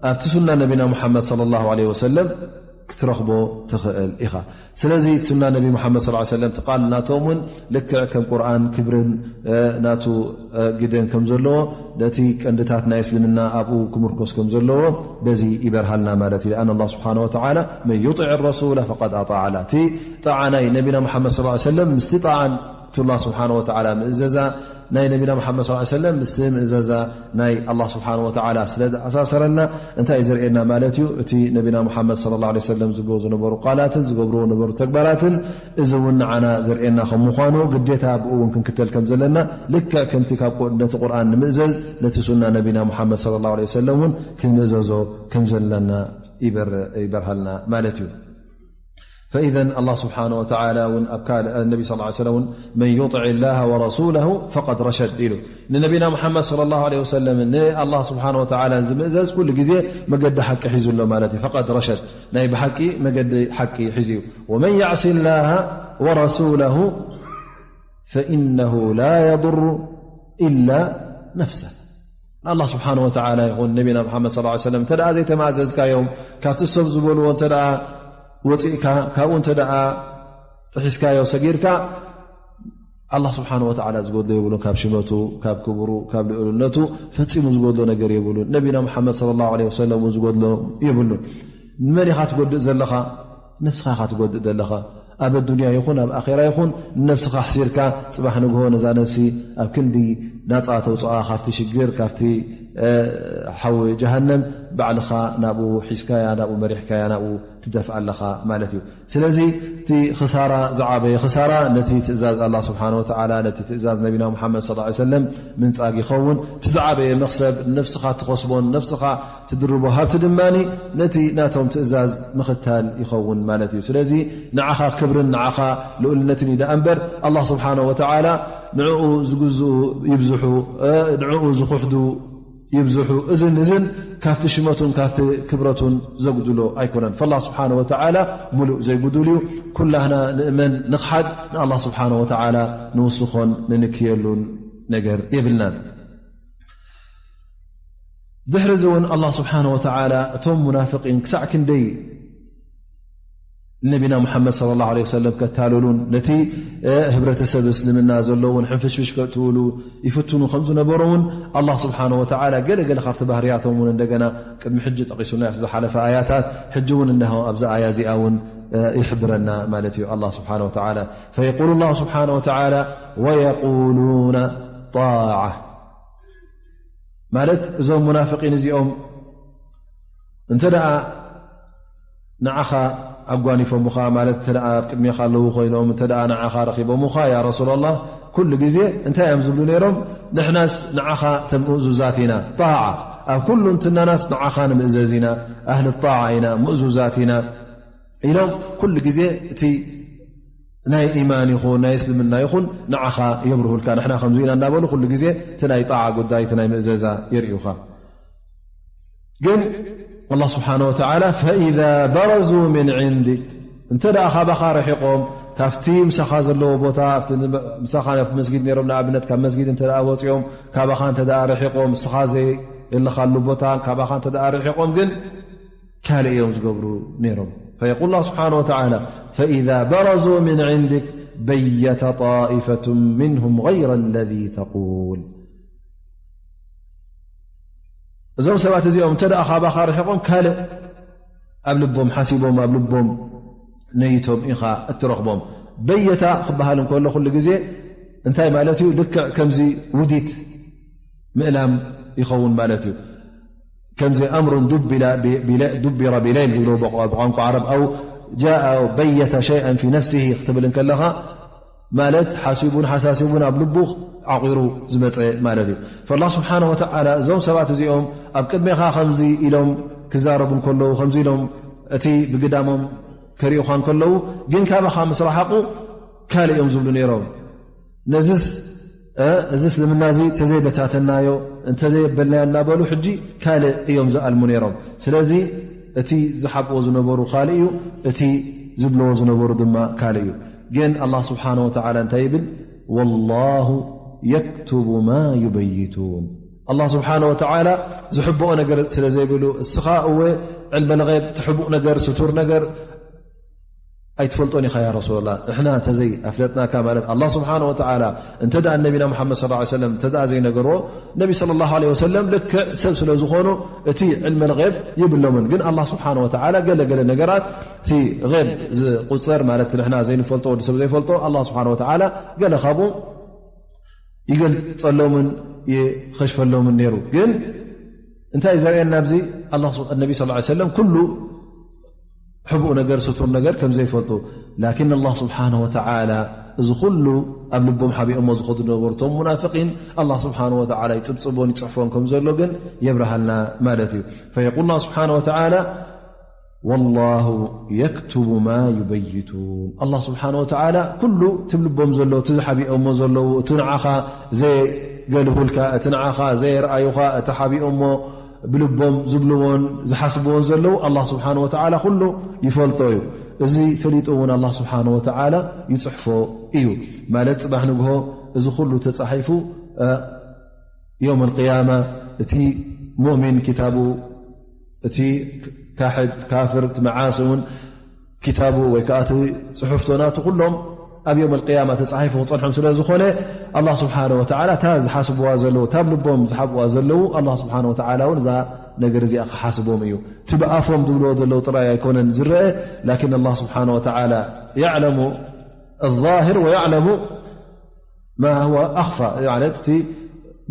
ኣብቲ ሱና ነቢና ሙሓመድ ሰለላሁ ዐለይሂ ወሰለም ክትረኽቦ ትኽእል ኢኻ። ስለዚ እቲ ሱና ነቢ ሙሓመድ ሰለላሁ ዐለይሂ ወሰለም፣ እቲ ቃል ናቶም እውን ልክዕ ከም ቁርኣን ክብርን፣ እ፣ ናቱ፣ እ፣ ግደን ከም ዘለዎ፣ ነቲ ቀንድታት ናይ እስልምና ኣብኡ ክምርኮስ ከም ዘለዎ በዚ ይበርሃልና ማለት እዩ። لأن الله سبحانه وتعالى من يطع الرسول فقد أطاع الله። እቲ ጣዓ ናይ ነቢና ሙሓመድ ሰለላሁ ዐለይሂ ወሰለም ምስቲ ጣዓ እቲ ኣላህ ስብሓነ ወተዓላ ምእዘዛ፣ ናይ ነቢና መሓመድ صلى الله عليه وسلم ምስቲ ምእዘዛ ናይ ኣላህ ስብሓን ወተዓላ ስለ ዝኣሳሰረና እንታይ እዩ ዘርእየና ማለት እዩ? እቲ ነቢና መሓመድ صلى الله عليه وسلم ዝብልዎ ዝነበሩ ቃላትን ዝገብርዎ ነበሩ ተግባራትን እዚ እውን ንዓና ዘርእየና ከም ምዃኑ ግዴታ ብኡ እውን ክንክተል ከም ዘለና ልክዕ ከምቲ ካብ ቁ- ነቲ ቁርኣን ንምእዘዝ ነቲ ሱና ነቢና መሓመድ صلى الله عليه وسلم እውን ክንእዘዞ ከም ዘለና ይበር- ይበርሃልና ማለት እዩ። فإذا الله سبحانه وتعالى ون أبكال النبي صلى الله عليه وسلم ون من يطع الله ورسوله فقد رشد إلو. نبينا محمد صلى الله عليه وسلم ن الله سبحانه وتعالى زمئزز كل جزي مقد حق حزو له مالتي فقد رشد. ناي بحقي مقد حقي حزيو. ومن يعص الله ورسوله فإنه لا يضر إلا نفسه. ንኣላህ ስብሓን ወተዓላ ይኹን ነቢና መሓመድ صلى الله عليه وسلم እንተ ደኣ ዘይተማእዘዝካዮም ካብቲ ሰብ ዝበልዎ እንተ ደኣ ወፂእካ ካብኡ እንተ ደኣ ጥሒስካዮ ሰጊርካ ኣላህ ስብሓን ወተዓላ ዝጎድሎ የብሉን። ካብ ሽመቱ ካብ ክብሩ ካብ ልእሉነቱ ፈፂሙ ዝጎድሎ ነገር የብሉን። ነቢና መሓመድ صلى الله عليه وسلم እውን ዝጎድሎ የብሉን። ንመን ኢኻ ትጎድእ ዘለኻ? ነፍስኻ ኢኻ ትጎድእ ዘለኻ። ኣብ ኣዱንያ ይኹን ኣብ ኣኼራ ይኹን ንነፍስኻ ኣሕሲርካ ጽባሕ ንግሆ ነዛ ነፍሲ ኣብ ክንዲ ናጻ ተውጽኣ ካብቲ ሽግር ካብቲ ሓዊ ጀሃነም ባዕልኻ ናብኡ ሒዝካያ ናብኡ መሪሕካያ ናብኡ ትደፍኣ ኣለኻ ማለት እዩ። ስለዚ እቲ ክሳራ ዝዓበየ ክሳራ ነቲ ትእዛዝ ኣላ ስብሓን ወተዓላ ነቲ ትእዛዝ ነቢና ሙሓመድ صلى الله عليه وسلم ምንጻግ ይኸውን። እቲ ዝዓበየ መኽሰብ ነፍስኻ ትኸስቦን ነፍስኻ ትድርቦ ሃብቲ ድማ ነቲ ናቶም ትእዛዝ ምኽታል ይኸውን ማለት እዩ። ስለዚ ንዓኻ ክብርን ንዓኻ ልኡልነትን እዩ ደኣ እምበር ኣላህ ስብሓነ ወተዓላ ንዕኡ ዝግዝኡ ይብዝሑ፣ ንዕኡ ዝኹሕዱ ይብዝሑ። እዝን እዝን ካብቲ ሽመቱን ካብቲ ክብረቱን ዘጉድሎ ኣይኮነን። ፈላህ ስብሓነ ወተዓላ ሙሉእ ዘይጉዱል እዩ። ኩላህና ንእመን ንኽሓድ ንኣላህ ስብሓነ ወተዓላ ንውስኾን ንንክየሉን ነገር የብልናን። ድሕሪ እዚ እውን ኣላህ ስብሓነ ወተዓላ እቶም ሙናፍቂን ክሳዕ ክንደይ ነቢና ሙሓመድ صلى الله عليه وسلم ከታልሉን ነቲ ህብረተሰብ እስልምና ዘለውን ሕንፍሽፍሽ ከእትውሉ ይፍትኑ ከም ዝነበሩ እውን ኣላህ ስብሓነ ወተዓላ ገለ ገለ ካብቲ ባህርያቶም እውን እንደገና ቅድሚ ሕጂ ጠቂሱና ዝሓለፈ ኣያታት ሕጂ እውን እነሆ ኣብዛ ኣያ እዚኣ እውን ይሕብረና ማለት እዩ። ኣላህ ስብሓነ ወተዓላ فيقول الله سبحانه وتعالى ويقولون طاعة ማለት እዞም ሙናፍቂን እዚኦም እንተ ደኣ ንዓኻ ኣጓኒፎምኻ ማለት እንተ ደኣ ኣብ ቅድሜኻ ኣለዉ ኮይኖም እንተ ደኣ ንዓኻ ረኺቦምኻ ያ ረሱላላህ ኩሉ ግዜ እንታይ እዮም ዝብሉ ነይሮም? ንሕናስ ንዓኻ ተምእዙዛት ኢና ጣዓ ኣብ ኩሉ እንትናናስ ንዓኻ ንምእዘዝ ኢና ኣህሊ ጣዓ ኢና ምእዙዛት ኢና ኢሎም ኩሉ ግዜ እቲ ናይ ኢማን ይኹን ናይ እስልምና ይኹን ንዓኻ የብርሁልካ ንሕና ከምዚ ኢና እንዳበሉ ኩሉ ግዜ እቲ ናይ ጣዓ ጉዳይ እቲ ናይ ምእዘዛ የርእዩኻ። ግን ኣላህ ስብሓነ ወተዓላ ፈኢዛ በረዙ ምን ዕንድክ እንተ ደኣ ካባኻ ርሒቖም ካብቲ ምሳኻ ዘለዎ ቦታ ኣብቲ ምሳኻ ናብቲ መስጊድ ነይሮም ንኣብነት ካብ መስጊድ እንተ ደኣ ወፂኦም ካባኻ እንተ ደኣ ርሒቖም ንስኻ ዘየለኻሉ ቦታ ካባኻ እንተ ደኣ ርሒቖም ግን ካልእ እዮም ዝገብሩ ነይሮም። فيقول الله سبحانه وتعالى فإذا برزوا من عندك بيت طائفة منهم غير الذي تقول እዞም ሰባት እዚኦም እንተ ደኣ ካባኻ ርሒቖም ካልእ ኣብ ልቦም ሓሲቦም ኣብ ልቦም ነይቶም ኢኻ እትረኽቦም። በየታ ክበሃል እንከሎ ኩሉ ግዜ እንታይ ማለት እዩ? ልክዕ ከምዚ ውዲት ምእላም ይኸውን ማለት እዩ። ከምዚ ኣምሩን ዱቢረ ቢለይል ዝብሎ ብቋንቋ ዓረብ ኣው ጃአ በየተ ሸይአን ፊ ነፍሲሂ ክትብል እንከለኻ ማለት ሓሲቡን ሓሳሲቡን ኣብ ልቡ ዓቒሩ ዝመፀ ማለት እዩ። ፈላ ስብሓነ ወተዓላ እዞም ሰባት እዚኦም ኣብ ቅድሜኻ ከምዚ ኢሎም ክዛረቡ እንከለዉ ከምዚ ኢሎም እቲ ብግዳሞም ከርእዩኻ እንከለዉ ግን ካባኻ ምስ ረሓቑ ካልእ እዮም ዝብሉ ነይሮም። ነዚስ እዚ እስልምና እዚ እንተዘይበታተናዮ እንተዘየበልናዮ እናበሉ ሕጂ ካልእ እዮም ዝኣልሙ ነይሮም። ስለዚ እቲ ዝሓብዎ ዝነበሩ ካልእ እዩ፣ እቲ ዝብልዎ ዝነበሩ ድማ ካልእ እዩ። ግን ኣላህ ስብሓነ ወተዓላ እንታይ ይብል? ወላሁ የክቱቡ ማ ዩበይቱን። ኣላህ ስብሓነ ወተዓላ ዝሕብኦ ነገር ስለ ዘይብሉ እስኻ እወ ዕልመ ልገይብ ትሕቡእ ነገር ስቱር ነገር ኣይትፈልጦን ኢኻ ያ ረሱላላህ። ንሕና እንተዘይ ኣፍለጥናካ ማለት ኣላህ ስብሓነ ወተዓላ እንተ ደኣ ነቢና ሙሓመድ ሰለላሁ ዐለይሂ ወሰለም እንተ ደኣ ዘይነገርዎ ነቢ ሰለላሁ ዐለይሂ ወሰለም ልክዕ ሰብ ስለ ዝኾኑ እቲ ዕልመ ልገይብ ይብሎምን። ግን ኣላህ ስብሓነ ወተዓላ ገለ ገለ ነገራት እቲ ገይብ ዝቁፀር ማለት ንሕና ዘይንፈልጦ ወዲ ሰብ ዘይፈልጦ ኣላህ ስብሓነ ወተዓላ ገለ ካብኡ ይገልጸሎምን ይኸሽፈሎምን ነይሩ። ግን እንታይ ዘርእየና ኣብዚ? ኣላህ ስብ-፣ ነቢ ሰለላሁ ዐለይሂ ወሰለም ኩሉ ሕቡእ ነገር፣ ስቱር ነገር ከም ዘይፈልጡ፣ ላኪን ኣላህ ስብሓነሁ ወተዓላ እዚ ኩሉ ኣብ ልቦም ሓቢኦሞ ዝኸዱ ነበሩ። እቶም ሙናፍቂን ኣላህ ስብሓነሁ ወተዓላ ይጽብጽቦን ይጽሕፎን ከም ዘሎ ግን የብርሃልና ማለት እዩ። ፈየቁል ኣላህ ስብሓነሁ ወተዓላ፣ ወላሁ የክቱቡ ማ ዩበይቱን። ኣላህ ስብሓነሁ ወተዓላ ኩሉ እቲ ኣብ ልቦም ዘሎ፣ እቲ ዝሓቢኦሞ ዘለዉ፣ እቲ ንዓኻ ዘየገልሁልካ፣ እቲ ንዓኻ ዘየርኣዩኻ፣ እቲ ሓቢኦሞ ብልቦም ዝብልዎን ዝሓስብዎን ዘለዉ ኣላህ ስብሓነሁ ወተዓላ ኩሉ ይፈልጦ እዩ። እዚ ፈሊጡ እውን ኣላህ ስብሓነሁ ወተዓላ ይጽሕፎ እዩ። ማለት ጽባሕ ንግሆ እዚ ኩሉ ተጻሒፉ፣ እ፣ የውም ኣልቅያማ እቲ ሙእሚን ኪታቡ፣ እቲ ካሕድ፣ ካፍር፣ እቲ መዓሲ እውን ኪታቡ ወይ ከዓ እቲ ጽሑፍቶ ናቱ ኩሎም ኣብ የውም ኣልቅያማ ተጻሒፉ ክጸንሖም ስለ ዝኾነ፣ ኣላህ ስብሓነሁ ወተዓላ እታ ዝሓስብዋ ዘለዉ፣ እታ ኣብ ልቦም ዝሓብእዋ ዘለዉ፣ ኣላህ ስብሓነሁ ወተዓላ እውን እዛ ነገር እዚኣ ክሓስቦም እዩ። እቲ ብኣፎም ዝብልዎ ዘለዉ ጥራይ ኣይኮነን ዝረአ፣ ላኪን ኣላህ ስብሓነሁ ወተዓላ የዕለሙ ኣዛሂር ወየዕለሙ ማ ሁወ ኣኽፋ፣ ማለት እቲ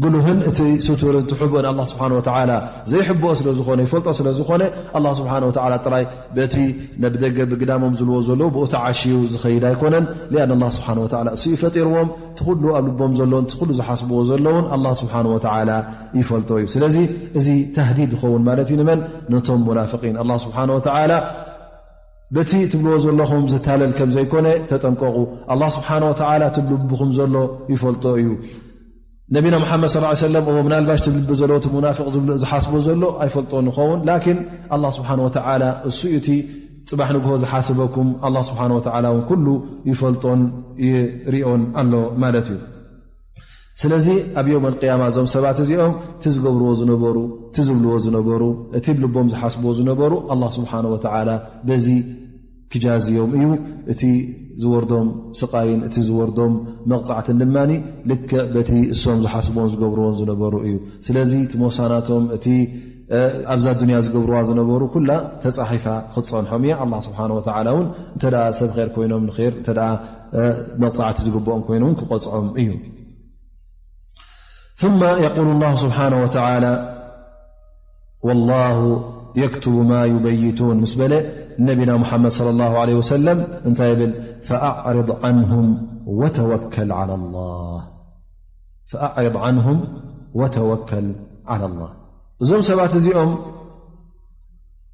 ግሉህን እቲ ስቱርን እቲ ሕቡእን ኣላህ ስብሓነሁ ወተዓላ ዘይሕብኦ ስለ ዝኾነ፣ ይፈልጦ ስለ ዝኾነ፣ ኣላህ ስብሓነሁ ወተዓላ ጥራይ በቲ ነብደገ ብግዳሞም ዝብልዎ ዘለዉ ብኡ ተዓሽዩ ዝኸይድ ኣይኮነን። ሊኣን ኣላህ ስብሓነሁ ወተዓላ እሱ እዩ ፈጢርዎም፣ እቲ ኩሉ ኣብ ልቦም ዘሎን እቲ ኩሉ ዝሓስብዎ ዘለዉን ኣላህ ስብሓነሁ ወተዓላ ይፈልጦ እዩ። ስለዚ እዚ ተህዲድ ይኸውን ማለት እዩ። ንመን? ነቶም ሙናፍቂን። ኣላህ ስብሓነሁ ወተዓላ በቲ ትብልዎ ዘለኹም ዝታለል ከም ዘይኮነ ተጠንቀቑ። ኣላህ ስብሓነ ወተዓላ እቲ ልብኹም ዘሎ ይፈልጦ እዩ። ነቢና ሙሓመድ ሰለላሁ ዐለይሂ ወሰለም፣ እሞ ምናልባሽ እቲ ልቢ ዘለዎ እቲ ሙናፊቕ ዝብሎ ዝሓስቦ ዘሎ ኣይፈልጦን ይኸውን፣ ላኪን ኣላህ ስብሓነ ወተዓላ እሱ እዩ እቲ ጽባሕ ንግሆ ዝሓስበኩም። ኣላህ ስብሓነ ወተዓላ እውን ኩሉ ይፈልጦን ይሪኦን ኣሎ ማለት እዩ። ስለዚ ኣብ የውም ኣልቅያማ እዞም ሰባት እዚኦም እቲ ዝገብርዎ ዝነበሩ፣ እቲ ዝብልዎ ዝነበሩ፣ እቲ ብልቦም ዝሓስብዎ ዝነበሩ፣ ኣላህ ስብሓነ ወተዓላ በዚ ክጃዝዮም እዩ። እቲ ዝወርዶም ስቓይን እቲ ዝወርዶም መቕጻዕትን ድማ ልክዕ በቲ እሶም ዝሓስብዎን ዝገብርዎን ዝነበሩ እዩ። ስለዚ እቲ ሞሳ ናቶም፣ እቲ፣ እ፣ ኣብዛ ዱንያ ዝገብርዋ ዝነበሩ ኩላ ተጻሒፋ ክትጸንሖም እያ። ኣላህ ስብሓነ ወተዓላ እውን እንተ ደኣ ሰብ ኼር ኮይኖም ንኼር፣ እንተ ደኣ፣ እ፣ መቕጻዕቲ ዝግብኦም ኮይኑ እውን ክቐጽዖም እዩ። ثم يقول الله سبحانه وتعالى: والله يكتب ما يبيتون، ምስ በለ ነቢና ሙሓመድ ሰለላሁ ዐለይሂ ወሰለም እንታይ ይብል? فأعرض عنهم وتوكل على الله. فأعرض عنهم وتوكل على الله. እዞም ሰባት እዚኦም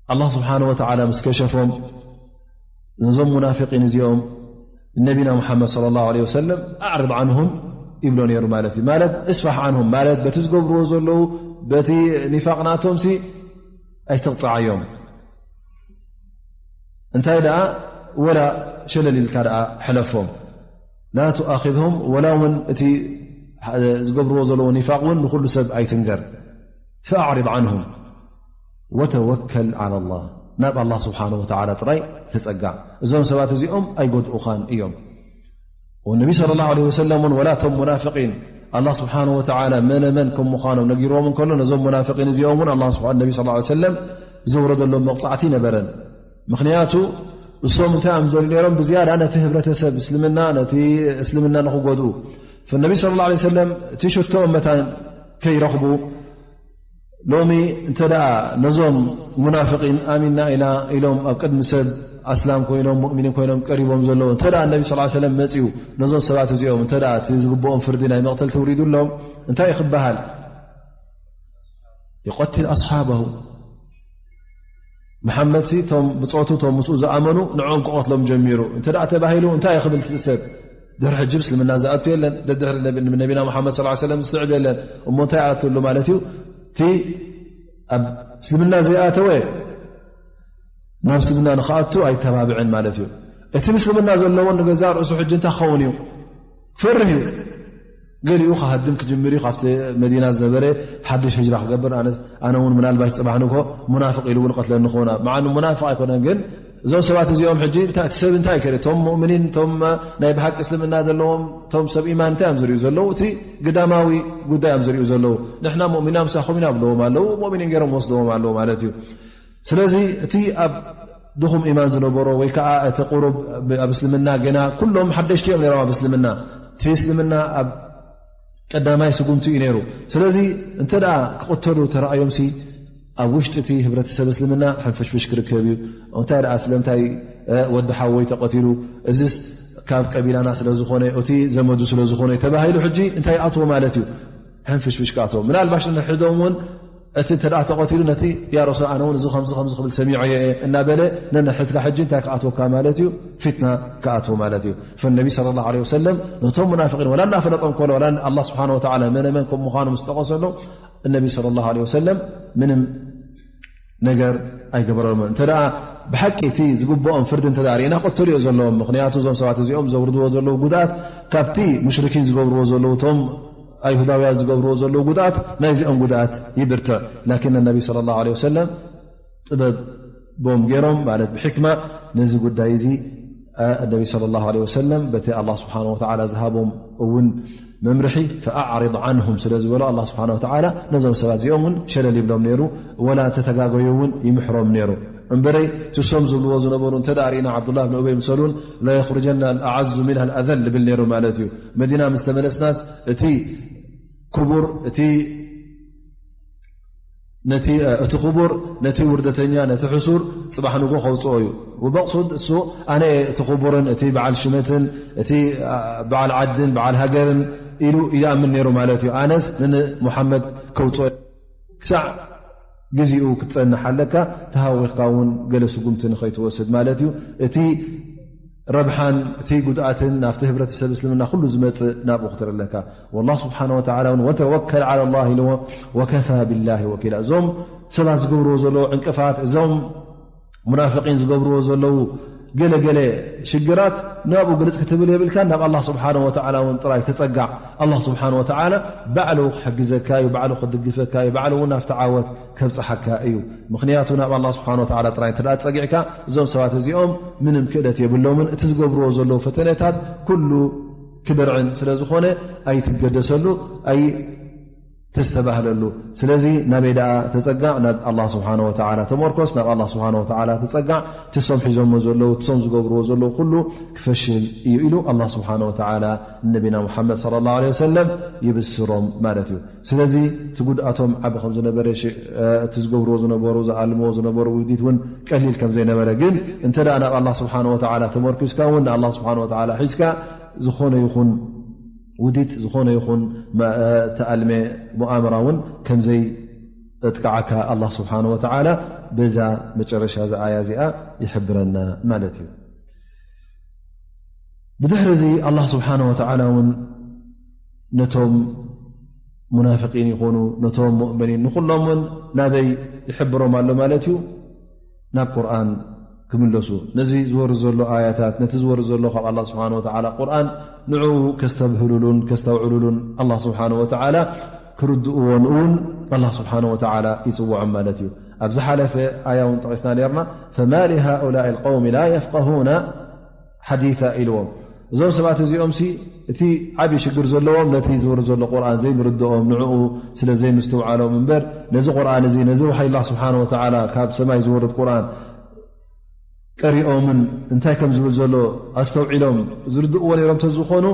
ኣላህ ስብሓነ ወተዓላ ምስ ከሸፎም፣ ነዞም ሙናፊቂን እዚኦም ንነቢና ሙሓመድ ሰለላሁ ዐለይሂ ወሰለም «ኣዕርድ ዓንሁም» ይብሎ ነይሩ ማለት እዩ። ማለት እስፋሕ ዓንሁም ማለት በቲ ዝገብርዎ ዘለዉ፣ በቲ ኒፋቕ ናቶምሲ ኣይትቕጽዓዮም። እንታይ ደኣ ወላ ሸለል ኢልካ ደኣ ሕለፎም። ላ ቱኣኺዝሁም፣ ወላ እውን እቲ ዝገብርዎ ዘለዉ ኒፋቕ እውን ንኹሉ ሰብ ኣይትንገር። ፈኣዕሪድ ዓንሁም ወተወከል ዓላ ላህ፣ ናብ ኣላህ ስብሓነሁ ወተዓላ ጥራይ ተጸጋዕ። እዞም ሰባት እዚኦም ኣይጎድኡኻን እዮም። ወነቢ ሰለላሁ ዐለይሂ ወሰለም እውን ወላ እቶም ሙናፍቂን ኣላህ ስብሓነሁ ወተዓላ መነ መን ከም ምዃኖም ነጊርዎም እንከሎ፣ ነዞም ሙናፍቂን እዚኦም እውን ኣላህ ስብሓ-፣ ነቢ ሰለላሁ ዐለይሂ ወሰለም ዘውረደሎም መቕጻዕቲ ነበረን። ምኽንያቱ እሶም እንታይ እዮም ዝደልዩ ነይሮም? ብዝያዳ ነቲ ህብረተሰብ እስልምና፣ ነቲ እስልምና ንኽጎድኡ። ፈነቢ ሰለላሁ ዐለይሂ ወሰለም እቲ ሽቶኦም መታን ከይረኽቡ፣ ሎሚ እንተ ደኣ ነዞም ሙናፍቂን ኣሚንና ኢና ኢሎም ኣብ ቅድሚ ሰብ ኣስላም ኮይኖም፣ ሙእሚኒን ኮይኖም ቀሪቦም ዘለዉ፣ እንተ ደኣ ነቢ ሰለላሁ ዐለይሂ ወሰለም መጺኡ ነዞም ሰባት እዚኦም እንተ ደኣ እቲ ዝግብኦም ፍርዲ ናይ መቕተል ተውሪዱሎም፣ እንታይ እዩ ክበሃል? ዩቀትል ኣስሓበሁ። መሓመድሲ እቶም ብጾቱ፣ እቶም ምስኡ ዝኣመኑ ንዕኦም ክቐትሎም ጀሚሩ እንተ ደኣ ተባሂሉ፣ እንታይ እዩ ክብል እቲ ሰብ? ድሕሪ ሕጂ ምስልምና ዝኣቱ የለን። ደድሕሪ ነቢ-፣ ነቢና መሓመድ ሰለላሁ ዐለይሂ ወሰለም ዝስዕብ የለን። እሞ እንታይ ኣትሉ ማለት እዩ? እቲ ኣብ እስልምና ዘይኣተወ ናብ እስልምና ንኽኣቱ ኣይተባብዕን ማለት እዩ። እቲ ምስልምና ዘለዎን ንገዛእ ርእሱ ሕጂ እንታይ ክኸውን እዩ? ፈርህ እዩ። ገሊኡ ክሃድም ክጅምር እዩ። ካብቲ መዲና ዝነበረ ሓድሽ ህጅራ ክገብር፣ ኣነ፣ ኣነ እውን ምናልባሽ ጽባሕ ንግሆ ሙናፍቕ ኢሉ እውን ቀትለኒ ክኾን። መዓኑ ሙናፍቕ ኣይኮነን፣ ግን እዞም ሰባት እዚኦም ሕጂ እንታይ፣ እቲ ሰብ እንታይ ከርኢ? እቶም ሙእሚኒን፣ እቶም ናይ ብሓቂ እስልምና ዘለዎም፣ እቶም ሰብ ኢማን እንታይ እዮም ዝርእዩ ዘለዉ? እቲ ግዳማዊ ጉዳይ እዮም ዝርእዩ ዘለዉ። ንሕና ሙእሚና ምሳኹም ኢና ብለዎም ኣለዉ፣ ሙእሚኒን ገይሮም ወስደዎም ኣለዉ ማለት እዩ። ስለዚ እቲ ኣብ ድኹም ኢማን ዝነበሮ ወይ ከዓ እቲ ቁሩብ ኣብ እስልምና ገና ኩሎም ሓደሽቲ እዮም ነይሮም ኣብ እስልምና። እቲ እስልምና ኣብ ቀዳማይ ስጉምቲ እዩ ነይሩ። ስለዚ እንተ ደኣ ክቕተሉ ተረኣዮምሲ ኣብ ውሽጢ እቲ ህብረተሰብ እስልምና ሕንፍሽፍሽ ክርከብ እዩ። እንታይ ደኣ ስለምንታይ ወዲ ሓወይ ተቐቲሉ፣ እዚስ ካብ ቀቢላና ስለ ዝኾነ፣ እቲ ዘመዱ ስለ ዝኾነ ተባሂሉ ሕጂ እንታይ ይኣትዎ ማለት እዩ? ሕንፍሽፍሽ ክኣትዎ። ምናልባሽ ንሕዶም እውን እቲ እንተ ደኣ ተቐቲሉ ነቲ ያ ረሱል ኣነ እውን እዚ ከምዚ ከምዚ ክብል ሰሚዖ እየ እናበለ ነንሕድካ ሕጂ እንታይ ክኣትወካ ማለት እዩ? ፊትና ክኣትዎ ማለት እዩ። ፈነቢ ሰለላሁ ዐለይሂ ወሰለም ነቶም ሙናፍቂን ወላ እናፈለጦም ኮሎ ወላ ኣላህ ስብሓነ ወተዓላ መነ መን ከም ምዃኑ ምስ ጠቐሰሎም እነቢ ሰለላሁ ዐለይሂ ወሰለም ምንም ነገር ኣይገበረሎምን። እንተ ደኣ ብሓቂ እቲ ዝግብኦም ፍርዲ እንተ ደኣ ርኢና ክቕተሉ እዮ ዘለዎም። ምኽንያቱ እዞም ሰባት እዚኦም ዘውርድዎ ዘለዉ ጉድኣት ካብቲ ሙሽሪኪን ዝገብርዎ ዘለዉ እቶም ኣይሁዳውያን ዝገብርዎ ዘለዉ ጉድኣት ናይዚኦም ጉድኣት ይብርትዕ። ላኪን ነቢ ሰለላሁ ዐለይሂ ወሰለም ጥበቦም ገይሮም ማለት ብሕክማ ነዚ ጉዳይ እዚ ነቢ ሰለላሁ ዐለይሂ ወሰለም በቲ ኣላህ ስብሓነ ወተዓላ ዝሃቦም እውን መምርሒ ፈኣዕሪድ ዓንሁም ስለ ዝበሎ ኣላህ ስብሓነ ወተዓላ ነዞም ሰባት እዚኦም እውን ሸለል ይብሎም ነይሩ። ወላ እንተተጋገዩ እውን ይምሕሮም ነይሩ። እምበረይ ትሶም ዝብልዎ ዝነበሩ እንተ ደኣ ርኢና ዓብዱላህ ብን ኡበይ ምሰሉን ለየኽርጀና ኣዓዙ ሚንሃ ኣዘል ልብል ነይሩ ማለት እዩ። መዲና ምስ ተመለስናስ እቲ ክቡር እቲ ነቲ እቲ ክቡር ነቲ ውርደተኛ ነቲ ሕሱር ጽባሕ ንጎ ከውጽኦ እዩ። ወመቕሱድ እሱ ኣነ እቲ ክቡርን እቲ በዓል ሽመትን እቲ በዓል ዓድን በዓል ሃገርን ኢሉ ይኣምን ነይሩ ማለት እዩ። ኣነስ ንሙሓመድ ከውጽኦ ክሳዕ ግዜኡ ክትጸንሕ ኣለካ፣ ተሃዊኽካ እውን ገለ ስጉምቲ ንኸይትወስድ ማለት እዩ። እቲ ረብሓን እቲ ጉድኣትን ናብቲ ህብረተሰብ እስልምና ኩሉ ዝመጽእ ናብኡ ክትርኢ ኣለካ። ወላህ ስብሓነ ወተዓላ እውን ወተወከል ዓላ ላህ ኢልዎ፣ ወከፋ ቢላሂ ወኪላ። እዞም ሰባት ዝገብርዎ ዘለዉ ዕንቅፋት፣ እዞም ሙናፍቂን ዝገብርዎ ዘለዉ ገለ ገለ ሽግራት ናብኡ ግልጽ ክትብል የብልካን። ናብ ኣላህ ስብሓነ ወተዓላ እውን ጥራይ ተጸጋዕ። ኣላህ ስብሓነ ወተዓላ ባዕሉ ክሕግዘካ እዩ፣ ባዕሉ ክድግፈካ እዩ፣ ባዕሉ እውን ናብቲ ዓወት ከብጽሓካ እዩ። ምኽንያቱ ናብ ኣላህ ስብሓነ ወተዓላ ጥራይ እንተ ደኣ ጸጊዕካ እዞም ሰባት እዚኦም ምንም ክእለት የብሎምን። እቲ ዝገብርዎ ዘለዉ ፈተነታት ኩሉ ክድርዕን ስለ ዝኾነ ኣይትገደሰሉ፣ ኣይተስተባህለሉ። ስለዚ ናበይ ደኣ ተጸጋዕ? ናብ ኣላህ ስብሓነ ወተዓላ ተመርኮስ፣ ናብ ኣላህ ስብሓነ ወተዓላ ተጸጋዕ። ትሶም ሒዞሞ ዘለዉ፣ ትሶም ዝገብርዎ ዘለዉ ኩሉ ክፈሽል እዩ ኢሉ ኣላህ ስብሓነ ወተዓላ ንነቢና ሙሓመድ ሰለላሁ ዐለይሂ ወሰለም ይብስሮም ማለት እዩ። ስለዚ እቲ ጉድኣቶም ዓቢ ከም ዝነበረ፣ ሽ-፣ እ፣ እቲ ዝገብርዎ ዝነበሩ፣ ዝኣልምዎ ዝነበሩ ውዲት እውን ቀሊል ከም ዘይነበረ፣ ግን እንተ ደኣ ናብ ኣላህ ስብሓነ ወተዓላ ተመርኪስካ እውን ንኣላህ ስብሓነ ወተዓላ ሒዝካ ዝኾነ ይኹን ውዲት፣ ዝኾነ ይኹን መ-፣ እ፣ ተኣልመ ሙኣመራ እውን ከም ዘይጥቅዓካ ኣላህ ስብሓነ ወተዓላ በዛ መጨረሻ እዛ ኣያ እዚኣ ይሕብረና ማለት እዩ። ብድሕሪ እዚ ኣላህ ስብሓነ ወተዓላ እውን ነቶም ሙናፍቂን ይኾኑ ነቶም ሙእምኒን ንኹሎም እውን ናበይ ይሕብሮም ኣሎ ማለት እዩ? ናብ ቁርኣን ክምለሱ፣ ነዚ ዝወርድ ዘሎ ኣያታት፣ ነቲ ዝወርድ ዘሎ ካብ ኣላህ ስብሓነ ወተዓላ ቁርኣን ንዕኡ ከስተብህሉሉን ከስተውዕሉሉን ኣላህ ስብሓነ ወተዓላ ክርድእዎን እውን ኣላህ ስብሓነ ወተዓላ ይጽውዖም ማለት እዩ። ኣብ ዝሓለፈ ኣያ እውን ጠቒስና ነርና፣ ፈማ ሊሃኡላኢ ልቀውሚ ላ የፍቀሁና ሓዲታ ኢልዎም። እዞም ሰባት እዚኦምሲ እቲ ዓብዪ ሽግር ዘለዎም ነቲ ዝወርድ ዘሎ ቁርኣን ዘይምርድኦም፣ ንዕኡ ስለ ዘይምስትውዓሎም እምበር፣ ነዚ ቁርኣን እዚ፣ ነዚ ወሓይ ኣላህ ስብሓነ ወተዓላ ካብ ሰማይ ዝወርድ ቁርኣን ቀሪኦምን እንታይ ከም ዝብል ዘሎ ኣስተውዒሎም ዝርድእዎ ነይሮም ተዝኾኑ፣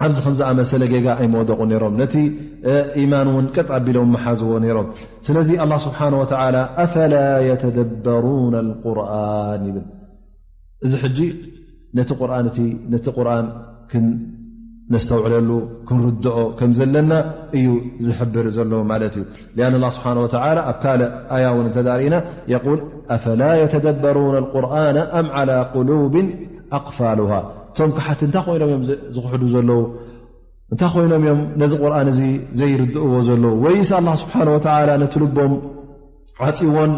ኣብዚ ከም ዝኣመሰለ ጌጋ ኣይመወደቑ ነይሮም። ነቲ፣ እ፣ ኢማን እውን ቀጥ ኣቢሎም መሓዝዎ ነይሮም። ስለዚ ኣላህ ስብሓነ ወተዓላ፣ "ኣፈላ የተደበሩነ ኣልቁርኣን" ይብል። እዚ ሕጂ ነቲ ቁርኣን እቲ፣ ነቲ ቁርኣን ክነስተውዕለሉ፣ ክንርድኦ ከም ዘለና እዩ ዝሕብር ዘሎ ማለት እዩ። ሊኣን ኣላህ ስብሓነ ወተዓላ ኣብ ካልእ ኣያ እውን እንተ ዳእ ርኢና የቁል፣ "ኣፈላ የተደበሩነ ኣልቁርኣነ ኣም ዓላ ቁሉብን ኣቅፋሉሃ?" እቶም ከሓቲ እንታይ ኮይኖም እዮም ዝ-፣ ዝኽሕዱ ዘለዉ? እንታይ ኮይኖም እዮም ነዚ ቁርኣን እዚ ዘይርድእዎ ዘለዉ? ወይስ ኣላህ ስብሓነ ወተዓላ ነቲ ልቦም ዓጽይዎን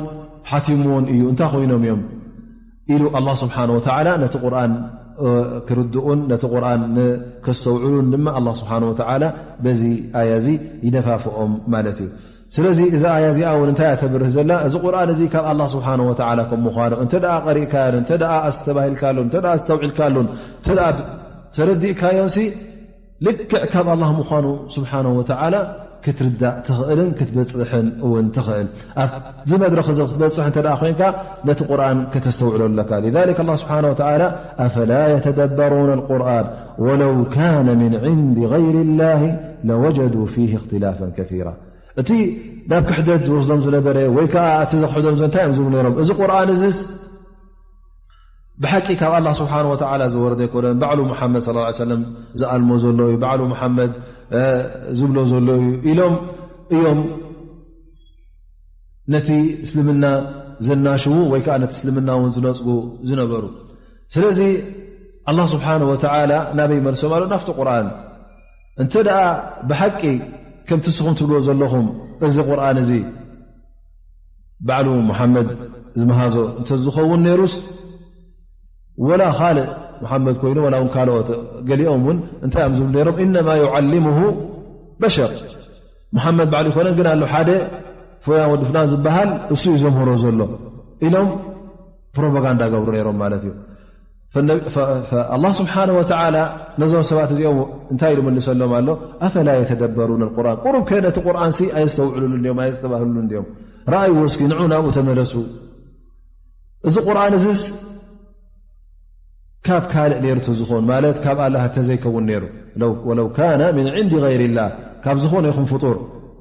ሓቲምዎን እዩ? እንታይ ኮይኖም እዮም? ኢሉ ኣላህ ስብሓነ ወተዓላ ነቲ ቁርኣን፣ እ፣ ክርድኡን ነቲ ቁርኣን ን-፣ ከስተውዕሉን ድማ ኣላህ ስብሓነ ወተዓላ በዚ ኣያ እዚ ይደፋፍኦም ማለት እዩ። ስለዚ እዛ ኣያ እዚኣ እውን እንታይ እያ ተብርህ ዘላ? እዚ ቁርኣን እዚ ካብ ኣላህ ስብሓነ ወተዓላ ከም ምዃኑ እንተ ደኣ ቀሪእካዮን፣ እንተ ደኣ ኣስተባሂልካሉን፣ እንተ ደኣ ኣስተውዒልካሉን፣ እንተ ደኣ ተረዲእካዮንሲ ልክዕ ካብ ኣላህ ምዃኑ ስብሓነ ወተዓላ ክትርዳእ ትኽእልን ክትበፅሕን እውን ትኽእል። ኣብዚ መድረኽ እዚ ክትበፅሕ እንተ ደኣ ኮይንካ ነቲ ቁርኣን ከተስተውዕሎ ኣለካ። لذلك الله سبحانه وتعالى أفلا يتدبرون القرآن ولو كان من عند غير الله لوجدوا فيه اختلافا كثيرا. እቲ ናብ ክሕደት ዝወስዶም ዝነበረ ወይ ከዓ እቲ ዘኽሕዶም ዘ እንታይ እዮም ዝብሉ ነይሮም? እዚ ቁርኣን እዚስ ብሓቂ ካብ ኣላህ ስብሓን ወተዓላ ዝወረደ ኣይኮነን፣ ባዕሉ ሙሓመድ ሰለላሁ ዐለይሂ ወሰለም ዝኣልሞ ዘሎ እዩ፣ ባዕሉ ሙሓመድ ዝብሎ ዘሎ እዩ ኢሎም እዮም ነቲ እስልምና ዘናሽዉ ወይ ከዓ ነቲ እስልምና እውን ዝነፅጉ ዝነበሩ። ስለዚ ኣላህ ስብሓን ወተዓላ ናበይ መልሶም ኣሎ? ናብቲ ቁርኣን። እንተ ደኣ ብሓቂ ከምቲ ንስኹም ትብልዎ ዘለኹም እዚ ቁርኣን እዚ ባዕሉ ሙሓመድ ዝመሃዞ እንተዝኸውን ነይሩስ፣ ወላ ካልእ ሙሓመድ ኮይኑ፣ ወላ እውን ካልኦት ገሊኦም እውን እንታይ እዮም ዝብሉ ነይሮም? ኢነማ ዩዓሊሙሁ በሸር፣ ሙሓመድ ባዕሉ ይኮነን፣ ግን ኣሎ ሓደ ፍላን ወዲ ፍላን ዝበሃል እሱ እዩ ዘምህሮ ዘሎ ኢሎም ፕሮፓጋንዳ ገብሩ ነይሮም ማለት እዩ። ኣላህ ስብሓን ወተዓላ ነዞም ሰባት እዚኦም እንታይ ኢሉ መልሰሎም ኣሎ? ኣፈላ የተደበሩን ቁርኣን፣ ቁሩብ ከ ነቲ ቁርኣንሲ ኣየስተውዕሉሉ እንዲዮም፣ ኣየስተባህሉሉ እንዲዮም? ረኣይዎ እስኪ፣ ንዑ ናብኡ ተመለሱ። እዚ ቁርኣን እዚስ ካብ ካልእ ነይሩ ተዝኾን፣ ማለት ካብ ኣላህ ተዘይከውን ነይሩ፣ ወለው ካነ ምን ዕንዲ ገይሪላህ፣ ካብ ዝኾነ ይኹን ፍጡር፣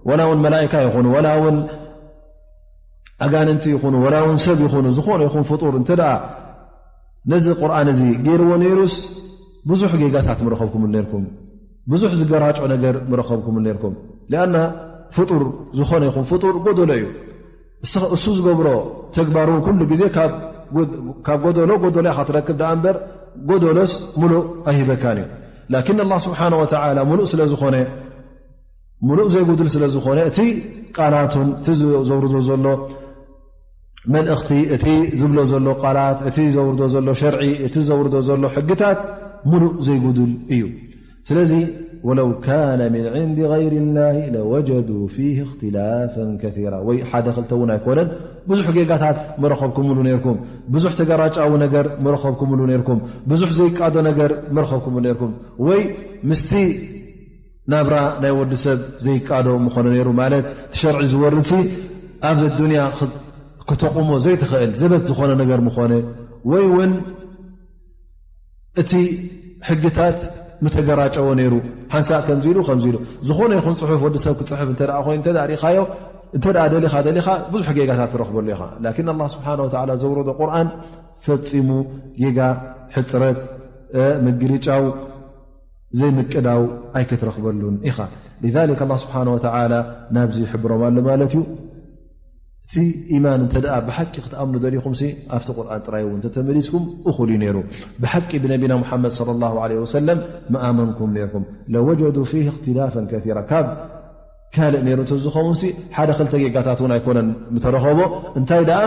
ወላ እውን መላእካ ይኹኑ፣ ወላ እውን ኣጋንንቲ ይኹኑ፣ ወላ እውን ሰብ ይኹኑ፣ ዝኾነ ይኹን ፍጡር እንተ ደኣ ነዚ ቁርኣን እዚ ገይርዎ ነይሩስ፣ ብዙሕ ጌጋታት ምረኸብኩምሉ ነይርኩም፣ ብዙሕ ዝገራጮ ነገር ምረኸብኩምሉ ነይርኩም። ሊኣና ፍጡር፣ ዝኾነ ይኹን ፍጡር ጎደሎ እዩ። እሱ ዝገብሮ ተግባር እውን ኩሉ ግዜ ካብ ጎደሎ ጎደሎ ኢኻ ትረክብ ደኣ እምበር፣ ጎደሎስ ሙሉእ ኣይህበካን እዩ። ላኪን ኣላህ ስብሓነ ወተዓላ ሙሉእ ስለ ዝኾነ፣ ሙሉእ ዘይጉድል ስለ ዝኾነ፣ እቲ ቃላቱን እቲ ዘውርዶ ዘሎ መልእኽቲ፣ እቲ ዝብሎ ዘሎ ቃላት፣ እቲ ዘውርዶ ዘሎ ሸርዒ፣ እቲ ዘውርዶ ዘሎ ሕግታት ሙሉእ ዘይጉድል እዩ። ስለዚ ወለው ካነ ምን ዕንዲ ገይሪ ላሂ ለወጀዱ ፊህ እኽትላፈን ከሲራ፣ ወይ ሓደ ክልተ እውን ኣይኮነን፣ ብዙሕ ጌጋታት ምረኸብኩምሉ ነይርኩም፣ ብዙሕ ተገራጫዊ ነገር ምረኸብኩምሉ ነይርኩም፣ ብዙሕ ዘይቃዶ ነገር ምረኸብኩምሉ ነይርኩም። ወይ ምስቲ ናብራ ናይ ወዲ ሰብ ዘይቃዶ ምኾነ ነይሩ፣ ማለት እቲ ሸርዒ ዝወርድሲ ኣብ ዱንያ ክተቑሞ ዘይትኽእል ዘበት ዝኾነ ነገር ምኾነ፣ ወይ እውን እቲ ሕግታት ምተገራጨወ ነይሩ። ሓንሳእ ከምዚ ኢሉ ከምዚ ኢሉ፣ ዝኾነ ይኹን ፅሑፍ ወዲ ሰብ ክፅሕፍ እንተ ደኣ ኮይኑ፣ እንተ ደኣ ርኢኻዮ፣ እንተ ደኣ ደሊኻ ደሊኻ ብዙሕ ጌጋታት ትረኽበሉ ኢኻ። ላኪን ኣላህ ስብሓነ ወተዓላ ዘውረዶ ቁርኣን ፈጺሙ ጌጋ፣ ሕፅረት፣ ምግርጫው፣ ዘይምቅዳው ኣይክትረኽበሉን ኢኻ። ሊዛሊክ ኣላህ ስብሓነ ወተዓላ ናብዚ ይሕብሮም ኣሎ ማለት እዩ። እቲ ኢማን እንተ ደኣ ብሓቂ ክትኣምኑ ደሊኹምሲ፣ ኣብቲ ቁርኣን ጥራይ እውን እንተተመሊስኩም እኹል እዩ ነይሩ። ብሓቂ ብነቢና ሙሓመድ ሰለላሁ ዐለይሂ ወሰለም ምኣመንኩም ነይርኩም። ለወጀዱ ፊህ እኽትላፈን ከሲራ። ካብ ካልእ ነይሩ እንተዝኸውንሲ፣ ሓደ ክልተ ጌጋታት እውን ኣይኮነን ምተረኸቦ። እንታይ ደኣ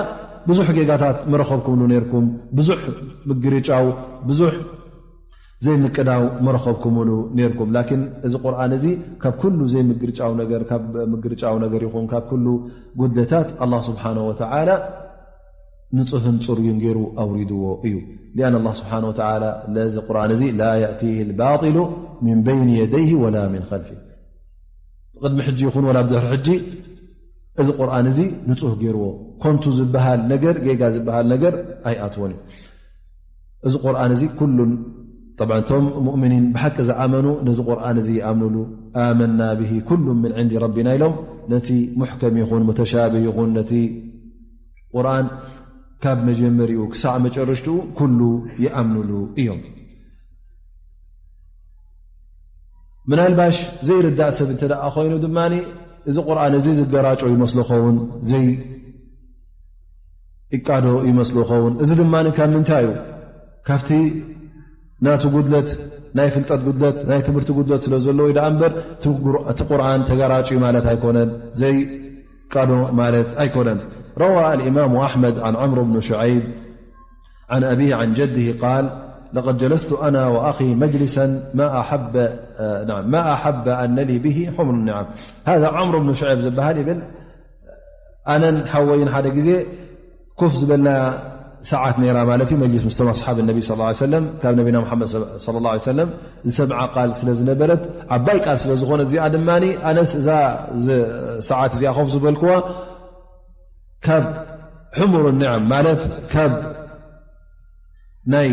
ብዙሕ ጌጋታት ምረኸብኩምሉ ነይርኩም። ብዙሕ ምግርጫው፣ ብዙሕ ዘይምቅዳው ምረኸብኩምሉ ነይርኩም። ላኪን እዚ ቁርኣን እዚ ካብ ኩሉ ዘይምግርጫው ነገር፣ ካብ ምግርጫው ነገር ይኹን ካብ ኩሉ ጉድለታት ኣላህ ስብሓነ ወተዓላ ንጹህን ጽሩይን ገይሩ ኣውሪድዎ እዩ። ሊኣን ኣላህ ስብሓነ ወተዓላ ነዚ ቁርኣን እዚ ላ የእቲህ ልባጢሉ ሚን በይን የደይህ ወላ ሚን ኸልፊ፣ ብቕድሚ ሕጂ ይኹን ወላ ብድሕሪ ሕጂ እዚ ቁርኣን እዚ ንጹህ ገይርዎ። ኮንቱ ዝበሃል ነገር፣ ጌጋ ዝበሃል ነገር ኣይኣትዎን እዩ። እዚ ቁርኣን እዚ ኩሉን፣ ጠብዓን እቶም ሙእሚኒን ብሓቂ ዝኣመኑ ነዚ ቁርኣን እዚ ይኣምኑሉ። ኣመና ብሂ ኩሉን ምን ዕንዲ ረቢና ኢሎም ነቲ ሙሕከም ይኹን ሙተሻብህ ይኹን ነቲ ቁርኣን ካብ መጀመሪኡ ክሳዕ መጨረሽትኡ ኩሉ ይኣምኑሉ እዮም። ምናልባሽ ዘይርዳእ ሰብ እንተ ደኣ ኮይኑ ድማ፣ እዚ ቁርኣን እዚ ዝገራጮ ይመስሎ ኸውን፣ ዘይቃዶ ይመስሎ ኸውን። እዚ ድማ ካብ ምንታይ እዩ? ካብቲ ናቱ ጉድለት፣ ናይ ፍልጠት ጉድለት፣ ናይ ትምህርቲ ጉድለት ስለ ዘለዎ እዩ ደኣ እምበር፣ እቲ ቁር-፣ እቲ ቁርኣን ተገራጭ እዩ ማለት ኣይኮነን፣ ዘይቃዶ ማለት ኣይኮነን። روى الإمام أحمد عن عمرو بن شعيب عن أبيه عن جده قال: لقد جلست أنا وأخي مجلسا ما أحب، آه، نعم، ما أحب أن نلي به حمر النعم. هذا عمرو بن شعيب ዝበሃል ይብል፣ ኣነን ሓወይን ሓደ ግዜ ኮፍ ዝበልና ሰዓት ነይራ ማለት እዩ። መጅሊስ ምስቶም ኣስሓብ ነቢ ስ ሰለም ካብ ነቢና ሙሓመድ ስ ላ ሰለም ዝሰምዓ ቃል ስለ ዝነበረት፣ ዓባይ ቃል ስለ ዝኾነ፣ እዚኣ ድማ ኣነስ እዛ ሰዓት እዚኣ ኮፍ ዝበልክዋ ካብ ሕሙር ኒዓም ማለት ካብ ናይ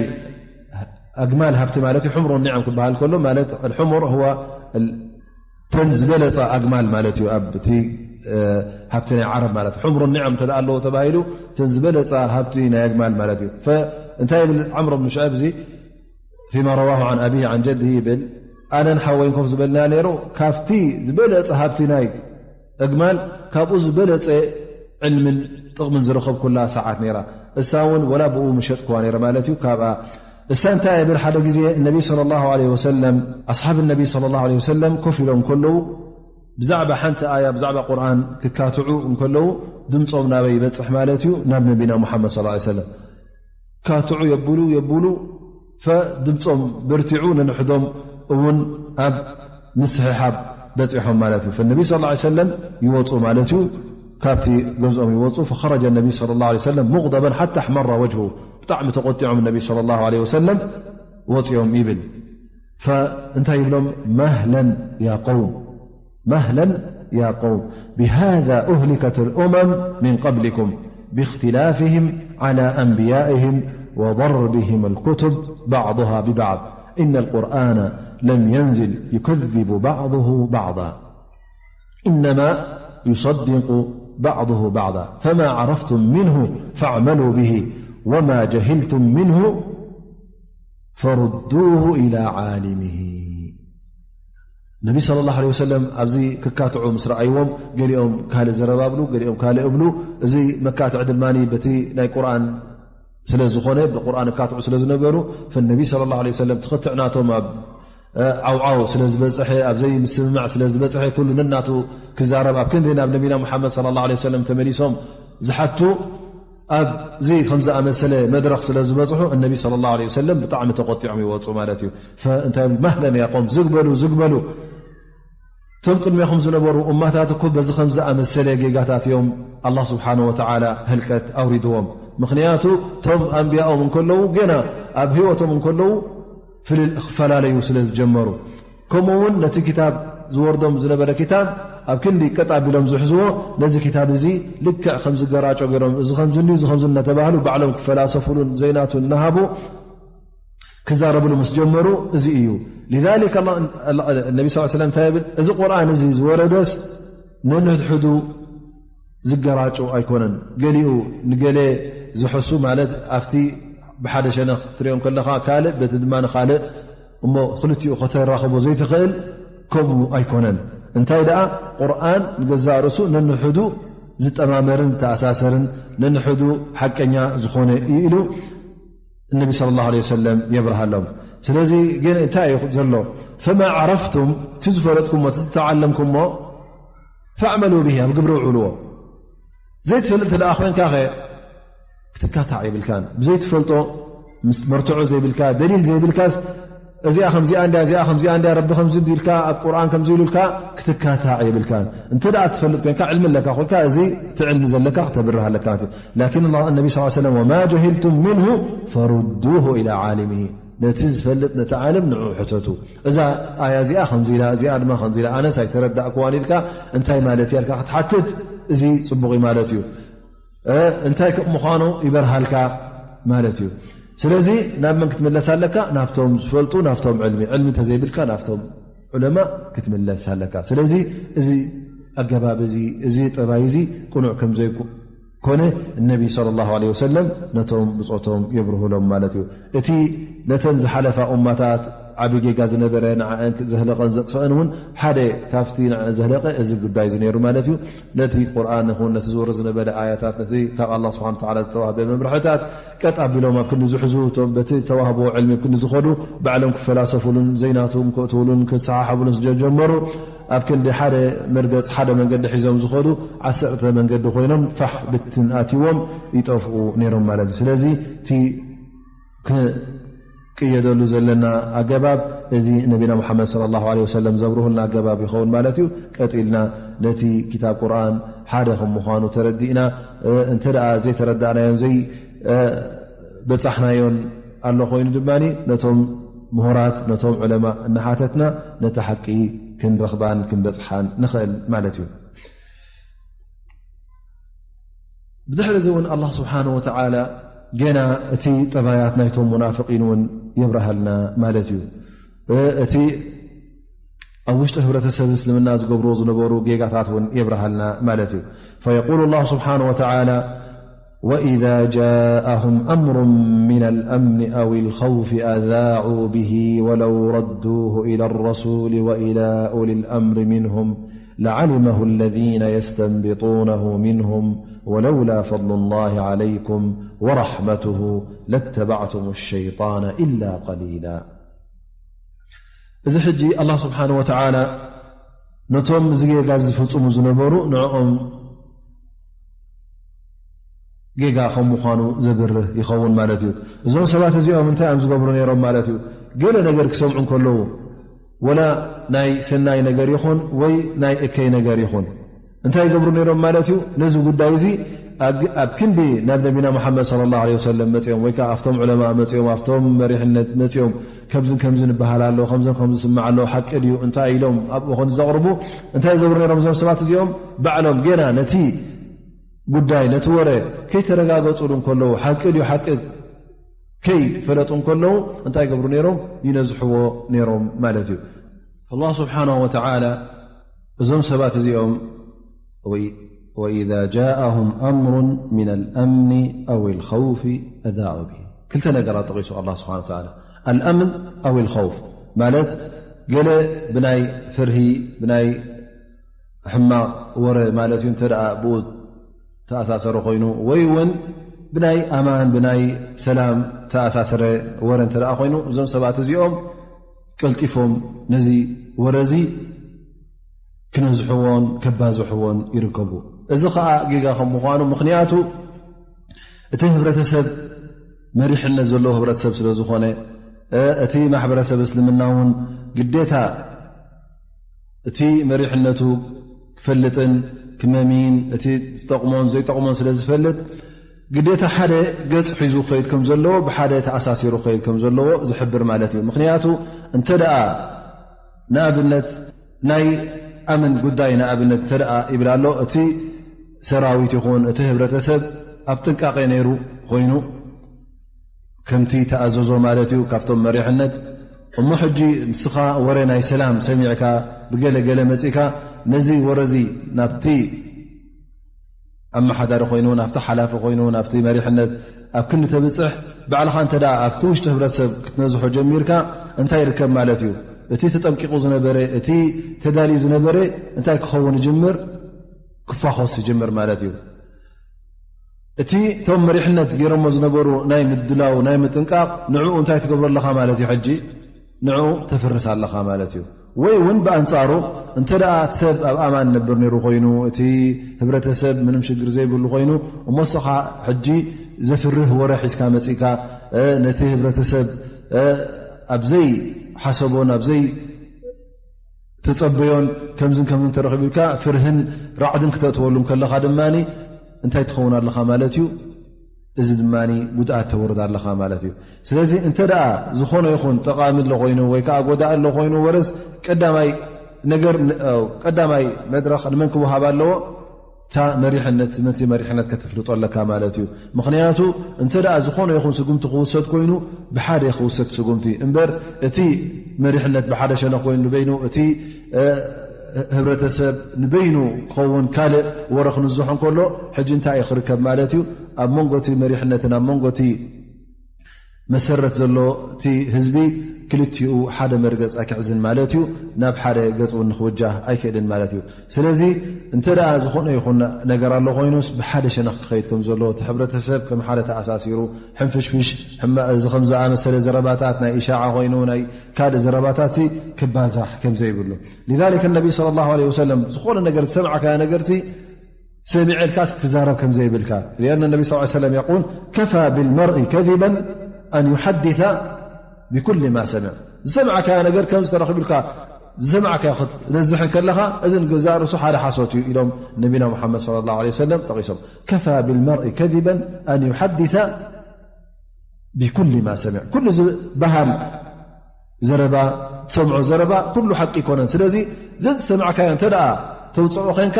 ኣግማል ሃብቲ ማለት እዩ። ሕምሮ ኒዓም ክበሃል ከሎ ማለት ሕሙር ህዋ ተን ዝበለፃ ኣግማል ማለት እዩ። ኣብ እቲ ሃብቲ ናይ ዓረብ ማለት ሕምሮ ኒዓም እንተ ኣለዎ ተባሂሉ፣ ተን ዝበለፃ ሃብቲ ናይ ኣግማል ማለት እዩ። እንታይ ይብል ዓምሮ ብን ሽዐብ እዚ ፊማ ረዋሁ ዓን ኣቢሂ ዓን ጀድሂ ይብል፣ ኣነን ሓወይን ኮፍ ዝበልና ነይሩ፣ ካብቲ ዝበለፀ ሃብቲ ናይ እግማል ካብኡ ዝበለፀ ዕልምን ጥቕምን ዝረኸብኩላ ሰዓት ነይራ። እሳ እውን ወላ ብኡ ምሸጥኩዋ ነይረ ማለት እዩ። ካብኣ እሳ እንታይ ይብል፣ ሓደ ግዜ ነቢ ሰለላሁ ዐለይሂ ወሰለም፣ ኣስሓብ ነቢ ሰለላሁ ዐለይሂ ወሰለም ኮፍ ኢሎም ከለዉ ብዛዕባ ሓንቲ ኣያ፣ ብዛዕባ ቁርኣን ክካትዑ እንከለዉ ድምፆም ናበይ ይበፅሕ ማለት እዩ? ናብ ነቢና ሙሓመድ ሰለላሁ ዐለይሂ ወሰለም። ካትዑ የብሉ የብሉ፣ ፈድምፆም በርቲዑ፣ ነንሕዶም እውን ኣብ ምስሕሓብ በፂሖም ማለት እዩ። ፈነቢ ስ ሰለም ይወፁ ማለት እዩ፣ ካብቲ ገዝኦም ይወፁ። ፈኸረጀ ነቢ ሰለላሁ ዐለይሂ ወሰለም ሙቕደበን ሓታ ኣሕመራ ወጅሁ፣ ብጣዕሚ ተቆጢዖም ነቢ ሰለላሁ ዐለይሂ ወሰለም ወፂኦም ይብል። ፈእንታይ ይብሎም? መህለን ያ ቀውም، مهلا يا قوم، بهذا أهلكت الأمم من قبلكم، باختلافهم على أنبيائهم وضربهم الكتب بعضها ببعض، إن القرآن لم ينزل يكذب بعضه بعضا، إنما يصدق بعضه بعضا، فما عرفتم منه فاعملوا به، وما جهلتم منه فردوه إلى عالمه. ነቢ ሰለላሁ ዐለይሂ ወሰለም ኣብዚ ክካትዑ ምስ ረኣይዎም፣ ገሊኦም ካልእ ዘረባ እብሉ፣ ገሊኦም ካልእ እብሉ። እዚ መካትዒ ድማ በቲ ናይ ቁርኣን ስለ ዝኾነ፣ ብቁርኣን ክካትዑ ስለ ዝነበሩ፣ ፈነቢ ሰለላሁ ዐለይሂ ወሰለም ትኽትዕ ናቶም ኣብ ዓውዓው ስለ ዝበፅሐ፣ ኣብ ዘይምስምማዕ ስለ ዝበፅሐ፣ ኩሉ ነናቱ ክዛረብ፣ ኣብ ክንዲ ናብ ነቢና ሙሓመድ ሰለላሁ ዐለይሂ ወሰለም ተመሊሶም ዝሓቱ፣ ኣብዚ ከም ዝኣመሰለ መድረኽ ስለ ዝበፅሑ፣ እነቢ ሰለላሁ ዐለይሂ ወሰለም ብጣዕሚ ተቆጢዖም ይወፁ ማለት እዩ። ፈእንታይ፣ መህለን ያ ቀውም፣ ዝግ በሉ፣ ዝግ በሉ። እቶም ቅድሜኹም ዝነበሩ እማታት እኮ በዚ ከም ዝኣመሰለ ጌጋታት እዮም ኣላህ ስብሓነሁ ወተዓላ ህልቀት ኣውሪድዎም። ምኽንያቱ፣ እቶም ኣንብያኦም እንከለዉ፣ ገና ኣብ ህይወቶም እንከለዉ ፍልል-፣ ክፈላለዩ ስለ ዝጀመሩ። ከምኡ እውን ነቲ ክታብ ዝወርዶም ዝነበረ ክታብ ኣብ ክንዲ ቀጥ ኣቢሎም ዝሕዝዎ፣ ነዚ ክታብ እዚ ልክዕ ከም ዝገራጮ ገይሮም፣ እዚ ከምዚ እንዲ፣ እዚ ከምዚ እናተባህሉ ባዕሎም ክፈላሰፉሉን ዘይናቱ እናሃቡ ክዛረብሉ ምስ ጀመሩ፣ እዚ እዩ። ሊዛሊክ ኣላ-፣ ኣላ-፣ ነቢ ስ ሰለም እንታይ ይብል? እዚ ቁርኣን እዚ ዝወረደስ ነንሕድሕዱ ዝገራጩ ኣይኮነን። ገሊኡ ንገሌ ዝሕሱ ማለት ኣብቲ ብሓደ ሸነኽ ክትሪኦም ከለኻ ካልእ፣ በቲ ድማ ንኻልእ እሞ ክልቲኡ ከተራኽቦ ዘይትኽእል ከምኡ ኣይኮነን። እንታይ ደኣ ቁርኣን ንገዛእ ርእሱ ነንሕዱ ዝጠማመርን ተኣሳሰርን ነንሕዱ ሓቀኛ ዝኾነ እዩ ኢሉ እነቢ ሰለላሁ ዐለይሂ ወሰለም የብርሃሎም። ስለዚ ግን እንታይ እዩ ዘሎ? ፈማ ዓረፍቱም፣ እቲ ዝፈለጥኩሞ፣ እቲ ዝተዓለምኩሞ፣ ፈዕመሉ ብሂ፣ ኣብ ግብሪ ውዕልዎ። ዘይትፈልጥ እንተ ደኣ ኮይንካ ኸ ክትካታዕ የብልካን። ብዘይትፈልጦ ምስ መርትዖ ዘይብልካ፣ ደሊል ዘይብልካስ፣ እዚኣ ከምዚኣ እንድያ፣ እዚኣ ከምዚኣ እንድያ፣ ረቢ ከምዚ እንዲ ኢልካ፣ ኣብ ቁርኣን ከምዚ ኢሉልካ ክትካታዕ የብልካን። እንተ ደኣ ትፈልጥ ኮይንካ፣ ዕልሚ ኣለካ ኮይንካ፣ እዚ እቲ ዕልሚ ዘለካ ክተብርህ ኣለካ ማለት እዩ። ላኪን ኣላህ፣ ነቢ ስ ሰለም፣ "ወማ ጀሂልቱም ሚንሁ ፈሩዱሁ ኢላ ዓሊሚሂ።" ነቲ ዝፈልጥ፣ ነቲ ዓለም ንዕኡ ሕተቱ። እዛ ኣያ እዚኣ ከምዚ ኢላ፣ እዚኣ ድማ ከምዚ ኢላ፣ ኣነስ ኣይተረዳእክዋን ኢልካ፣ እንታይ ማለት እያ ኢልካ ክትሓትት፣ እዚ ጽቡቕ እዩ ማለት እዩ። እ፣ እንታይ ከም ምዃኑ ይበርሃልካ ማለት እዩ። ስለዚ ናብ መን ክትምለስ ኣለካ? ናብቶም ዝፈልጡ፣ ናብቶም ዕልሚ። ዕልሚ እንተዘይብልካ ናብቶም ዑለማ ክትምለስ ኣለካ። ስለዚ እዚ ኣገባብ እዚ፣ እዚ ጠባይ እዚ ቅኑዕ ከም ዘይኮነ እነቢ ሰለላሁ ዐለይሂ ወሰለም ነቶም ብጾቶም የብርሁሎም ማለት እዩ። እቲ ነተን ዝሓለፋ ኡማታት ዓቢ ጌጋ ዝነበረ፣ ንዓኣን ዘህለቐን ዘጥፈአን እውን ሓደ ካብቲ ንዓኣን ዘህለቐ እዚ ጉዳይ እዚ ነይሩ ማለት እዩ። ነቲ ቁርኣን ይኹን ነቲ ዝወርድ ዝነበረ ኣያታት፣ ነቲ ካብ ኣላህ ስብሓነ ወተዓላ ዝተዋህበ መምርሕታት ቀጥ ኣቢሎም ኣብ ክንዲ ዝሕዙ፣ እቶም በቲ ዝተዋህብዎ ዕልሚ ኣብ ክንዲ ዝኸዱ፣ ባዕሎም ክፈላሰፉሉን ዘይናቶም ከእትውሉን ክሰሓሓቡሉን ዝጀመሩ፣ ኣብ ክንዲ ሓደ መርገጽ፣ ሓደ መንገዲ ሒዞም ዝኸዱ፣ ዓሰርተ መንገዲ ኮይኖም ፋሕ ብትን ኣትይዎም ይጠፍኡ ነይሮም ማለት እዩ። ስለዚ እቲ ክቅየደሉ ዘለና ኣገባብ እዚ ነቢና ሙሓመድ ሰለላሁ ዐለይሂ ወሰለም ዘብርሁልና ኣገባብ ይኸውን ማለት እዩ። ቀጢልና ነቲ ኪታብ ቁርኣን ሓደ ከም ምዃኑ ተረዲእና፣ እ፣ እንተ ደኣ ዘይተረዳእናዮን ዘይ-፣ እ፣ በጻሕናዮን ኣሎ ኮይኑ ድማ ነቶም ምሁራት፣ ነቶም ዑለማ እናሓተትና ነቲ ሓቂ ክንረኽባን ክንበጽሓን ንኽእል ማለት እዩ። ብድሕሪ እዚ እውን ኣላህ ስብሓን ወተዓላ ገና እቲ ጠባያት ናይቶም ሙናፍቂን እውን የብርሃልና ማለት እዩ። እቲ ኣብ ውሽጢ ህብረተሰብ እስልምና ዝገብርዎ ዝነበሩ ጌጋታት እውን የብርሃልና ማለት እዩ። فيقول الله سبحانه وتعالى: وإذا جاءهم أمر من الأمن أو الخوف أذاعوا به ولو ردوه إلى الرسول وإلى أولي الأمر منهم لعلمه الذين يستنبطونه منهم ولولا فضل الله عليكم ورحمته لاتبعتم الشيطان إلا قليلا. እዚ ሕጂ ኣላህ ስብሓን ወተዓላ ነቶም እዚ ጌጋ ዝፍጽሙ ዝነበሩ ንዕኦም ጌጋ ከም ምዃኑ ዘብርህ ይኸውን ማለት እዩ። እዞም ሰባት እዚኦም እንታይ እዮም ዝገብሩ ነይሮም ማለት እዩ? ገለ ነገር ክሰምዑ እንከለዉ፣ ወላ ናይ ሰናይ ነገር ይኹን ወይ ናይ እከይ ነገር ይኹን፣ እንታይ ይገብሩ ነይሮም ማለት እዩ? ነዚ ጉዳይ እዚ ኣብ ኣብ ክንዲ ናብ ነቢና ሙሓመድ ሰለላሁ ዐለይሂ ወሰለም መጺኦም ወይ ከዓ ኣብቶም ዑለማ መጺኦም፣ ኣብቶም መሪሕነት መጺኦም፣ ከምዝን ከምዝን ይበሃል ኣሎ፣ ከምዝን ከምዝን ይስማዕ ኣሎ፣ ሓቂ ድዩ እንታይ ኢሎም ኣብኡ ከም ዘቕርቡ፣ እንታይ ይገብሩ ነይሮም እዞም ሰባት እዚኦም? ባዕሎም ገና ነቲ ጉዳይ፣ ነቲ ወረ ከይተረጋገጹሉ እንከለዉ፣ ሓቂ ድዩ ሓቂ ከይፈለጡ እንከለዉ እንታይ ይገብሩ ነይሮም? ይነዝሕዎ ነይሮም ማለት እዩ። ኣላህ ስብሓንሁ ወተዓላ እዞም ሰባት እዚኦም ወይ وإذا جاءهم أمر من الأمن أو الخوف أذاعوا به ክልተ ነገራት ጠቒሱ ኣላህ ስብሓን ወተዓላ። الأمن أو الخوف ማለት ገለ ብናይ ፍርሂ፣ ብናይ ሕማቕ ወረ ማለት እዩ፣ እንተ ደኣ ብኡ ተኣሳሰረ ኮይኑ፣ ወይ እውን ብናይ ኣማን፣ ብናይ ሰላም ተኣሳሰረ ወረ እንተ ደኣ ኮይኑ፣ እዞም ሰባት እዚኦም ቀልጢፎም ነዚ ወረ እዚ ክነዝሕዎን ከባዝሕዎን ይርከቡ። እዚ ኸኣ ጌጋ ከም ምዃኑ፣ ምኽንያቱ እቲ ህብረተሰብ መሪሕነት ዘለዎ ህብረተሰብ ስለ ዝኾነ፣ እ፣ እቲ ማሕበረሰብ እስልምና እውን ግዴታ እቲ መሪሕነቱ ክፈልጥን ክመምይን፣ እቲ ዝጠቕሞን ዘይጠቕሞን ስለ ዝፈልጥ፣ ግዴታ ሓደ ገጽ ሒዙ ክኸይድ ከም ዘለዎ፣ ብሓደ ተኣሳሲሩ ክኸይድ ከም ዘለዎ ዝሕብር ማለት እዩ። ምኽንያቱ እንተ ደኣ ንኣብነት ናይ ኣምን ጉዳይ ንኣብነት እንተ ደኣ ይብል ኣሎ፣ እቲ ሰራዊት ይኹን እቲ ህብረተሰብ ኣብ ጥንቃቄ ነይሩ ኮይኑ፣ ከምቲ ተኣዘዞ ማለት እዩ ካብቶም መሪሕነት። እሞ ሕጂ ንስኻ ወረ ናይ ሰላም ሰሚዕካ ብገለ ገለ መጺእካ፣ ነዚ ወረ እዚ ናብቲ ኣመሓዳሪ ኮይኑ፣ ናብቲ ሓላፊ ኮይኑ፣ ናብቲ መሪሕነት ኣብ ክንዲ ተብጽሕ፣ ባዕልኻ እንተ ደኣ ኣብቲ ውሽጢ ህብረተሰብ ክትነዝሖ ጀሚርካ፣ እንታይ ይርከብ ማለት እዩ? እቲ ተጠንቂቑ ዝነበረ፣ እቲ ተዳልዩ ዝነበረ እንታይ ክኸውን ይጅምር? ክፋኾስ ይጅምር ማለት እዩ። እቲ እቶም መሪሕነት ገይሮሞ ዝነበሩ ናይ ምድላው፣ ናይ ምጥንቃቕ፣ ንዕኡ እንታይ ትገብሮ ኣለኻ ማለት እዩ? ሕጂ ንዕኡ ተፍርስ ኣለኻ ማለት እዩ። ወይ እውን ብኣንጻሩ፣ እንተ ደኣ እቲ ሰብ ኣብ ኣማን ነብር ነይሩ ኮይኑ፣ እቲ ህብረተሰብ ምንም ሽግር ዘይብሉ ኮይኑ፣ እሞ ንስኻ ሕጂ ዘፍርህ ወረ ሒዝካ መጺእካ፣ እ፣ ነቲ ህብረተሰብ፣ እ፣ ኣብ ዘይሓሰቦን ኣብ ዘይ ተጸበዮን ከምዝን ከምዝን ተረኺቡ ኢልካ ፍርህን ራዕድን ክተእትወሉ እንከለኻ ድማ እንታይ ትኸውን ኣለኻ ማለት እዩ? እዚ ድማ ጉድኣት ተወርድ ኣለኻ ማለት እዩ። ስለዚ እንተ ደኣ ዝኾነ ይኹን ጠቓሚ ኣሎ ኮይኑ ወይ ከዓ ጎዳኢ ኣሎ ኮይኑ ወረስ ቀዳማይ ነገር ን-፣ እ፣ ቀዳማይ መድረኽ ንመን ክወሃብ ኣለዎ? እታ መሪሕነት፣ ነቲ መሪሕነት ከተፍልጦ ኣለካ ማለት እዩ። ምኽንያቱ እንተ ደኣ ዝኾነ ይኹን ስጉምቲ ክውሰድ ኮይኑ ብሓደ ክውሰድ ስጉምቲ እምበር፣ እቲ መሪሕነት ብሓደ ሸነኽ ኮይኑ ንበይኑ፣ እቲ፣ እ፣ ህብረተሰብ ንበይኑ ክኸውን ካልእ ወረ ክንዝሖ እንከሎ፣ ሕጂ እንታይ እዩ ክርከብ ማለት እዩ? ኣብ መንጎ እቲ መሪሕነትን ኣብ መንጎ እቲ መሰረት ዘሎ እቲ ህዝቢ ክልቲኡ ሓደ መርገጽ ኣይክሕዝን ማለት እዩ። ናብ ሓደ ገጽ እውን ንክውጃህ ኣይክእልን ማለት እዩ። ስለዚ እንተ ደኣ ዝኾነ ይኹን ነገር ኣሎ ኮይኑስ ብሓደ ሸነኽ ክኸይድ ከም ዘለዎ፣ እቲ ሕብረተሰብ ከም ሓደ ተኣሳሲሩ ሕንፍሽፍሽ፣ ሕማ-፣ እዚ ከም ዝኣመሰለ ዘረባታት ናይ ኢሻዓ ኮይኑ ናይ ካልእ ዘረባታት ሲ ክባዛሕ ከም ዘይብሉ። لذلك النبي صلى الله عليه وسلم ዝኾነ ነገር ዝሰማዕካዮ ነገር ሲ ሰሚዐ ኢልካስ ክትዛረብ ከም ዘይብልካ። لأن النبي صلى الله عليه وسلم يقول: كفى بالمرء كذبا أن يحدث بكل ما سمع። ዝሰማዕካዮ ነገር ከም ዝተረኽብልካ ዝሰማዕካዮ ክትነዝሕ እንከለኻ፣ እዚ ንገዛእ ርእሱ ሓደ ሓሶት እዩ ኢሎም ነቢና ሙሓመድ صلى الله عليه وسلم ጠቒሶም። كفى بالمرء كذبا أن يحدث ብኩል ማ ሰሚዕ፣ ኩሉ ዝበሃል ዘረባ፣ ትሰምዖ ዘረባ ኩሉ ሓቂ ኣይኮነን። ስለዚ ዘዝሰማዕካዮ እንተ ደኣ ተውፅኦ ኮንካ፣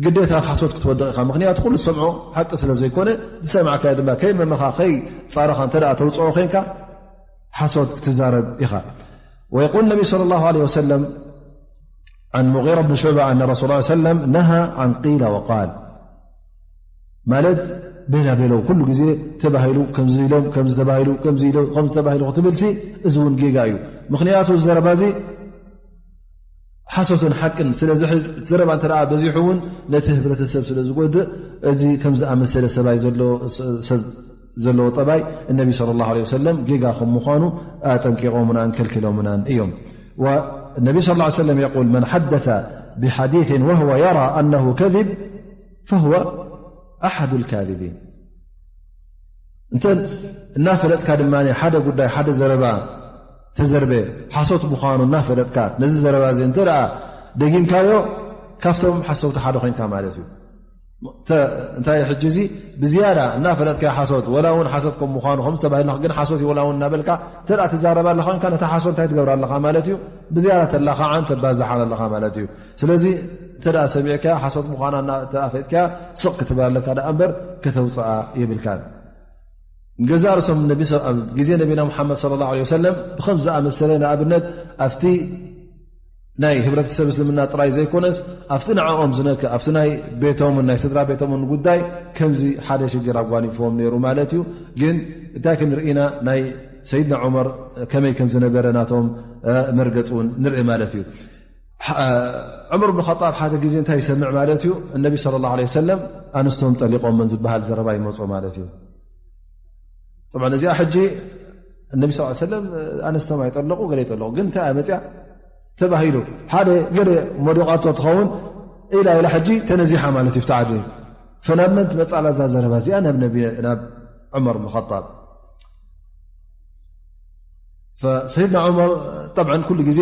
ግዴታ ሓሶት ክትወድቕ ኢኻ። ምኽንያቱ ኩሉ ትሰምዖ ሓቂ ስለ ዘይኮነ፣ ዝሰማዕካዮ ድማ ከይመመኻ ከይጻረኻ እንተ ደኣ ተውፅኦ ኮንካ፣ ሓሶት ክትዛረብ ኢኻ። ويقول النبي صلى الله عليه وسلم عن مغيرة بن شعبة أن رسول الله صلى الله عليه وسلم نهى عن قيل وقال، ማለት ቤላ ቤለው ኩሉ ግዜ ተባሂሉ፣ ከምዚ ኢሎም፣ ከምዚ ተባሂሉ፣ ከምዚ ኢሎም፣ ከምዚ ተባሂሉ ክትብልሲ፣ እዚ እውን ጌጋ እዩ። ምኽንያቱ እዚ ዘረባ እዚ ሓሶትን ሓቅን ስለ ዝሕዝ፣ እቲ ዘረባ እንተ ደኣ በዚሑ እውን ነቲ ህብረተሰብ ስለ ዝጎድእ፣ እዚ ከም ዝኣመሰለ ሰብኣይ ዘሎ፣ ሰብ ዘለዎ ጠባይ እነቢ ሰለላሁ ዐለይሂ ወሰለም ጌጋ ከም ምዃኑ ኣጠንቂቖምናን ከልኪሎምናን እዮም። والنبي صلى الله عليه وسلم يقول: من حدث بحديث وهو يرى أنه كذب فهو أحد الكاذبين. እንተ እናፈለጥካ ድማ ሓደ ጉዳይ፣ ሓደ ዘረባ ተዘርበ ሓሶት ምዃኑ እናፈለጥካ፣ ነዚ ዘረባ እዚ እንተ ደኣ ደጊምካዮ፣ ካብቶም ሓሰውቲ ሓደ ኮይንካ ማለት እዩ። እንተ-፣ እንታይ ሕጂ እዚ ብዝያዳ እናፈለጥካ ሓሶት፣ ወላ እውን ሓሶት ከም ምዃኑ ከም ዝተባህልና ግን ሓሶት እዩ ወላ እውን እናበልካ እንተ ደኣ ትዛረብ ኣለኻ ኮይንካ፣ ነታ ሓሶት እንታይ ትገብር ኣለኻ ማለት እዩ? ብዝያዳ ተላኻዓን ተባዝሓን ኣለኻ ማለት እዩ። ስለዚ እንተ ደኣ ሰሚዕካ ሓሶት ምዃና እና-፣ እንተ ኣፈጥካ ስቕ ክትብል ኣለካ ደኣ እምበር ከተውፅኣ የብልካን። ንገዛእ ርእሶም ነቢ ሰ-፣ ኣብ ግዜ ነቢና ሙሓመድ ሰለላሁ ዐለይሂ ወሰለም ብኸም ዝኣመሰለ፣ ንኣብነት ኣብቲ ናይ ህብረተሰብ እስልምና ጥራይ ዘይኮነስ፣ ኣብቲ ንዕኦም ዝነክእ፣ ኣብቲ ናይ ቤቶምን ናይ ስድራ ቤቶምን ጉዳይ ከምዚ ሓደ ሽግር ኣጓኒፍዎም ነይሩ ማለት እዩ። ግን እንታይ ክንርኢ ኢና? ናይ ሰይድና ዑመር ከመይ ከም ዝነበረ ናቶም፣ እ፣ መርገጽ እውን ንርኢ ማለት እዩ። ሐ-፣ ዑመር ብን ኸጣብ ሓደ ግዜ እንታይ ይሰምዕ ማለት እዩ? እነቢ ሰለላሁ ዐለይሂ ወሰለም ኣንስቶም ጠሊቖምን ዝበሃል ዘረባ ይመጾ ማለት እዩ። ጠብዓን እዚኣ ሕጂ እነቢ ስ ሰለም ኣንስቶም ኣይጠለቑ፣ ገለ ይጠለቑ፣ ግን እንታይ መፅያ ተባሂሉ፣ ሓደ ገለ ሞዲቓቶ ትኸውን ኢላ ኢላ ሕጂ ተነዚሓ ማለት እዩ። ፍትዓት ፈናብ መን ትመፅእ ኣላ እዛ ዘረባ እዚኣ? ናብ ነቢ፣ ናብ ዑመር ብን ኸጣብ። ፈሰይድና ዑመር ጠብዓን ኩሉ ግዜ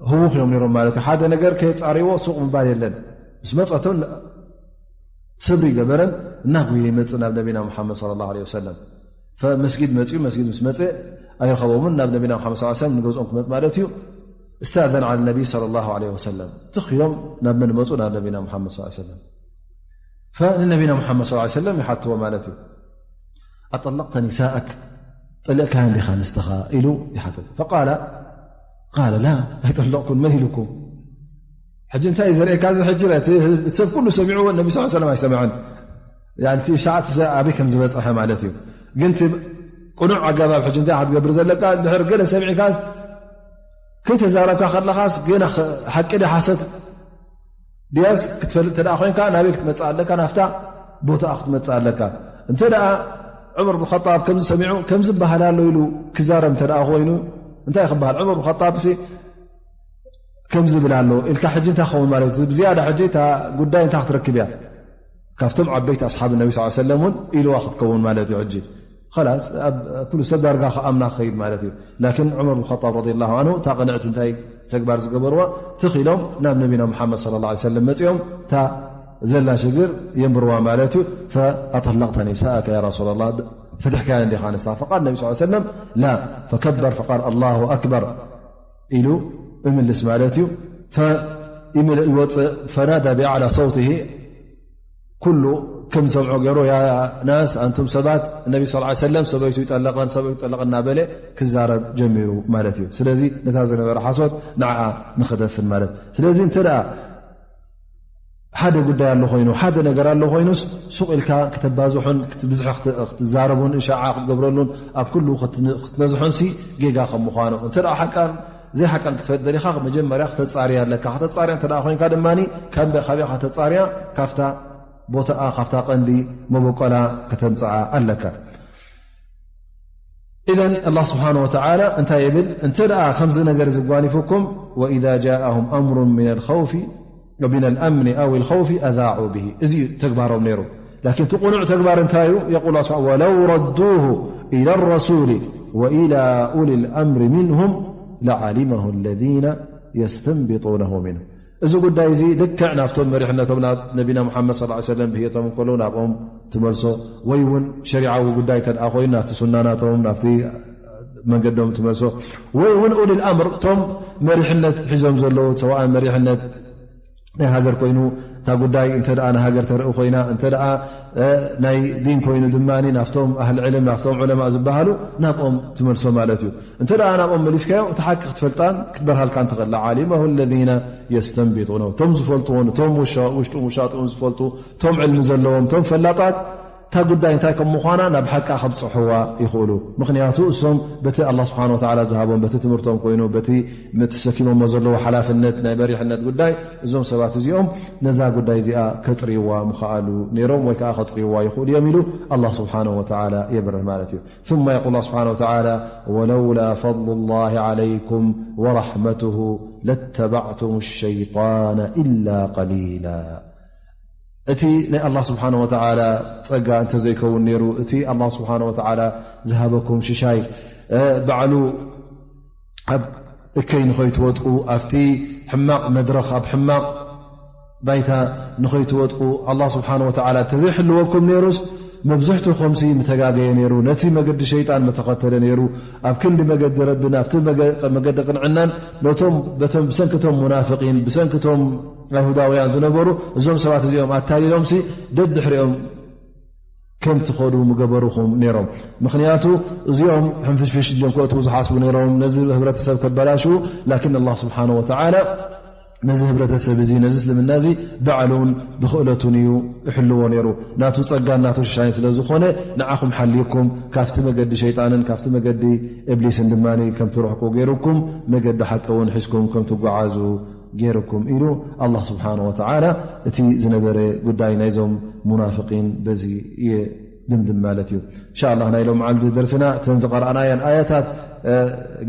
ህዉኽ እዮም ነይሮም ማለት እዩ። ሓደ ነገር ከየጻረይዎ ሱቕ ምባል የለን። ምስ መጸቶም ስብሪ ገበረን እናጉየ ይመጽእ ናብ ነቢና ሙሓመድ ሰለላሁ ዐለይሂ ወሰለም። ፈመስጊድ መጽኡ፣ መስጊድ ምስ መጸ ኣይረኸቦምን። ናብ ነቢና ሙሓመድ ሰለላሁ ዐለይሂ ወሰለም ንገዝኦም ክመጽእ ማለት እዩ። استأذن على النبي صلى الله عليه وسلم። ትኽ ኢሎም ናብ መን መጹ? ናብ ነቢና ሙሓመድ ሰለላሁ ዐለይሂ ወሰለም። ፈንነቢና ሙሓመድ ሰለላሁ ዐለይሂ ወሰለም ይሓትዎ ማለት እዩ። أطلقت نساءك؟ ጠሊቕካየን ዲኻ ኣንስትኻ? ኢሉ ይሓትት። فقال، قال، لا، ኣይጠለቕኩን። መን ኢሉኩም? ሕጂ እንታይ እዩ ዘርእየካ? እዚ ሕጂ እቲ ሰብ ኩሉ ሰሚዕዎ፣ ነቢ ሰለላሁ ዐለይሂ ወሰለም ኣይሰምዐን። ያኒ እቲ ሻዕቲ ኣበይ ከም ዝበጽሐ ማለት እዩ። ግን እቲ ቅኑዕ ኣገባብ ሕጂ እንታይ ክትገብር ዘለካ? ድሕር ገለ ሰሚዕካ ከይተዛረብካ ከለኻስ ገና ሓቂ ዶ ሓሰት ድያስ ክትፈልጥ እንተ ደኣ ኮይንካ፣ ናበይ ክትመጽእ ኣለካ? ናብታ ቦታኣ ክትመጽእ ኣለካ። እንተ ደኣ ዑመር ብን ኸጣብ ከምዚ ሰሚዑ፣ ከምዚ በሃል ኣሎ ኢሉ ክዛረብ እንተ ደኣ ኮይኑ፣ እንታይ ክበሃል? ዑመር ብን ኸጣብ ሲ ከምዚ ይብል ኣሎ ኢልካ፣ ሕጂ እንታይ ክኸውን ማለት እዩ? ብዝያዳ ሕጂ እታ ጉዳይ እንታይ ክትረክብ እያ? ካብቶም ዓበይቲ ኣስሓብ ነቢ ስ ሰለም እውን ኢልዋ ክትከውን ማለት እዩ። ሕጂ ኸላስ ኣብ ኩሉ ሰብ ዳርጋ ክኣምና ክኸይድ ማለት እዩ። ላኪን ዑመር ብን ኸጣብ ረዲየላሁ ዐንሁ እታ ቅንዕቲ እንታይ ተግባር ዝገበርዋ? ትኽ ኢሎም ናብ ነቢና ሙሓመድ ሰለላሁ ዐለይሂ ወሰለም መጺኦም እታ ዘላ ሽግር የንብርዋ ማለት እዩ። ፈኣጠለቅተ ኒሳእከ ያ ረሱላላህ፣ ፈቲሕካየን ዲኻ ኣንስታ? ፈቃል ነቢ ስ ሰለም ላ። ፈከበር ፈቃል ኣላሁ ኣክበር ኢሉ እምልስ ማለት እዩ። ፈ-፣ ይምል-፣ ይወፅእ። ፈናዳ ብኣዕላ ሰውትሂ፣ ኩሉ ከም ዝሰምዖ ገይሩ፣ ያ ናስ፣ ኣንቱም ሰባት፣ ነቢ ስ ሰለም ሰበይቱ ይጠለቐን ሰበይቱ ይጠለቐን እናበለ ክዛረብ ጀሚሩ ማለት እዩ። ስለዚ ነታ ዝነበረ ሓሶት ንዓኣ ንኽደፍን ማለት። ስለዚ እንተ ደኣ ሓደ ጉዳይ ኣሎ ኮይኑ፣ ሓደ ነገር ኣሎ ኮይኑስ፣ ሱቕ ኢልካ ክተባዝሑን ክትብዝሒ ክት-፣ ክትዛረቡን እሻዓ ክትገብረሉን ኣብ ኩሉ ክት-፣ ክትነዝሖንሲ ጌጋ ከም ምዃኑ፣ እንተ ደኣ ሓቃን ዘይሓቃን ክትፈልጥ ደሊኻ፣ መጀመርያ ክተጻርያ ኣለካ። ክተጻርያ እንተ ደኣ ኮይንካ ድማ፣ ካብ፣ ካበይ ኢኻ ተጻርያ? ካብታ ቦታኣ፣ ካብታ ቀንዲ መበቆላ ከተምጽኣ ኣለካ። ኢዘን ኣላህ ስብሓነ ወተዓላ እንታይ ይብል? እንተ ደኣ ከምዚ ነገር እዚ ጓኒፉኩም፣ ወኢዛ ጃአሁም ኣምሩን ሚነል ኸውፊ፣ ሚነል ኣምኒ ኣው ልኸውፊ ኣዛዑ ብሂ። እዚ እዩ ተግባሮም ነይሩ። ላኪን እቲ ቁኑዕ ተግባር እንታይ እዩ? የቁል ኣላህ ስብሓነ፣ ወለው ረዱሁ ኢለ ረሱሊ ወኢላ ኡሊ ልኣምሪ ሚንሁም ለዓሊመሁ ለዚነ የስተንቢጡነሁ ሚንሁም። እዚ ጉዳይ እዚ ልክዕ ናብቶም መሪሕነቶም ናብ ነቢና ሙሓመድ ሰለላሁ ዐለይሂ ወሰለም ብህየቶም እንከለዉ ናብኦም ትመልሶ፣ ወይ እውን ሸሪዓዊ ጉዳይ እንተ ደኣ ኮይኑ ናብቲ ሱና ናቶም ናብቲ መንገዶም ትመልሶ፣ ወይ እውን ኡሊል ኣምር እቶም መሪሕነት ሒዞም ዘለዉ ሰዋእ መሪሕነት ናይ ሃገር ኮይኑ እታ ጉዳይ እንተ ደኣ ንሃገር ተርኢ ኮይና እንተ ደኣ ናይ ዲን ኮይኑ ድማ ናብቶም ኣህል ዕልም ናብቶም ዑለማ ዝበሃሉ ናብኦም ትመልሶ ማለት እዩ። እንተ ደኣ ናብኦም መሊስካዮ እቲ ሓቂ ክትፈልጣን ክትበርሃልካን ትኽእላ። ዓሊመሁ ለዚነ የስተንቢጡነ እቶም ዝፈልጥዎን እቶም ውሻ- ውሽጡ ውሻጥኡን ዝፈልጡ እቶም ዕልሚ ዘለዎም እቶም ፈላጣት እታ ጉዳይ እንታይ ከም ምዃና ናብ ሓቃ ከብፅሕዋ ይኽእሉ። ምኽንያቱ እሶም በቲ ኣላህ ስብሓን ወተዓላ ዝሃቦም በቲ ትምህርቶም ኮይኑ በቲ ተሰኪሞሞ ዘለዉ ሓላፍነት ናይ መሪሕነት ጉዳይ እዞም ሰባት እዚኦም ነዛ ጉዳይ እዚኣ ከፅርይዋ ምኽኣሉ ነይሮም ወይ ከዓ ከፅርይዋ ይኽእሉ እዮም ኢሉ ኣላህ ስብሓን ወተዓላ የብርህ ማለት እዩ። ثم يقول الله سبحانه وتعالى ولولا فضل الله عليكم ورحمته لاتبعتم الشيطان إلا قليلا እቲ ናይ ኣላህ ስብሓን ወተዓላ ጸጋ እንተዘይከውን ነይሩ እቲ ኣላህ ስብሓን ወተዓላ ዝሃበኩም ሽሻይ ባዕሉ ኣብ እከይ ንኸይትወጥቁ ኣብቲ ሕማቕ መድረኽ ኣብ ሕማቕ ባይታ ንኸይትወጥቁ ኣላህ ስብሓን ወተዓላ እንተዘይሕልወኩም ነይሩስ መብዝሕትኹምሲ ምተጋገየ ነይሩ፣ ነቲ መገዲ ሸይጣን ምተኸተለ ነይሩ። ኣብ ክንዲ መገዲ ረቢ ናብቲ መገዲ ቅንዕናን ነቶም በቶም ብሰንክቶም ሙናፍቂን ብሰንክቶም ኣይሁዳውያን ዝነበሩ እዞም ሰባት እዚኦም ኣታሊሎምሲ ደድሕሪኦም ከም ትኸዱ ምገበሩኹም ነይሮም። ምኽንያቱ እዚኦም ሕንፍሽፍሽ እዮም ከእትዉ ዝሓስቡ ነይሮም ነዚ ህብረተሰብ ከበላሽዉ። ላኪን ኣላህ ስብሓነ ወተዓላ ነዚ ህብረተሰብ እዚ ነዚ እስልምና እዚ ባዕሉን ብኽእለቱን እዩ ይሕልዎ ነይሩ። ናቱ ጸጋን ናቱ ሽሻይን ስለ ዝኾነ ንዓኹም ሓልዩኩም ካብቲ መገዲ ሸይጣንን ካብቲ መገዲ እብሊስን ድማ ከም ትርሕቁ ገይሩኩም መገዲ ሓቂ እውን ሒዝኩም ከም ትጓዓዙ ገይሩኩም ኢሉ ኣላህ ስብሓነ ወተዓላ እቲ ዝነበረ ጉዳይ ናይዞም ሙናፍቂን በዚ ይድምድም ማለት እዩ። እንሻ ኣላህ ናይ ሎም ዓልዲ ደርስና እተን ዝቐረኣናየን ኣያታት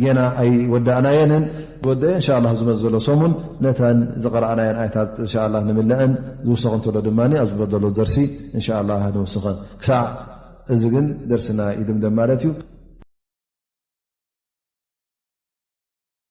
ጌና ኣይወዳእናየንን ወደ እንሻ ኣላህ ዝመጽእ ዘሎ ሰሙን ነተን ዝቐረኣናየን ኣያታት እንሻ ኣላህ ንምለአን ዝውሰኽ እንተሎ ድማ ኣብ ዝበደሎ ደርሲ እንሻ ኣላህ ንውስኸን። ክሳዕ እዚ ግን ደርስና ይድምደም ማለት እዩ።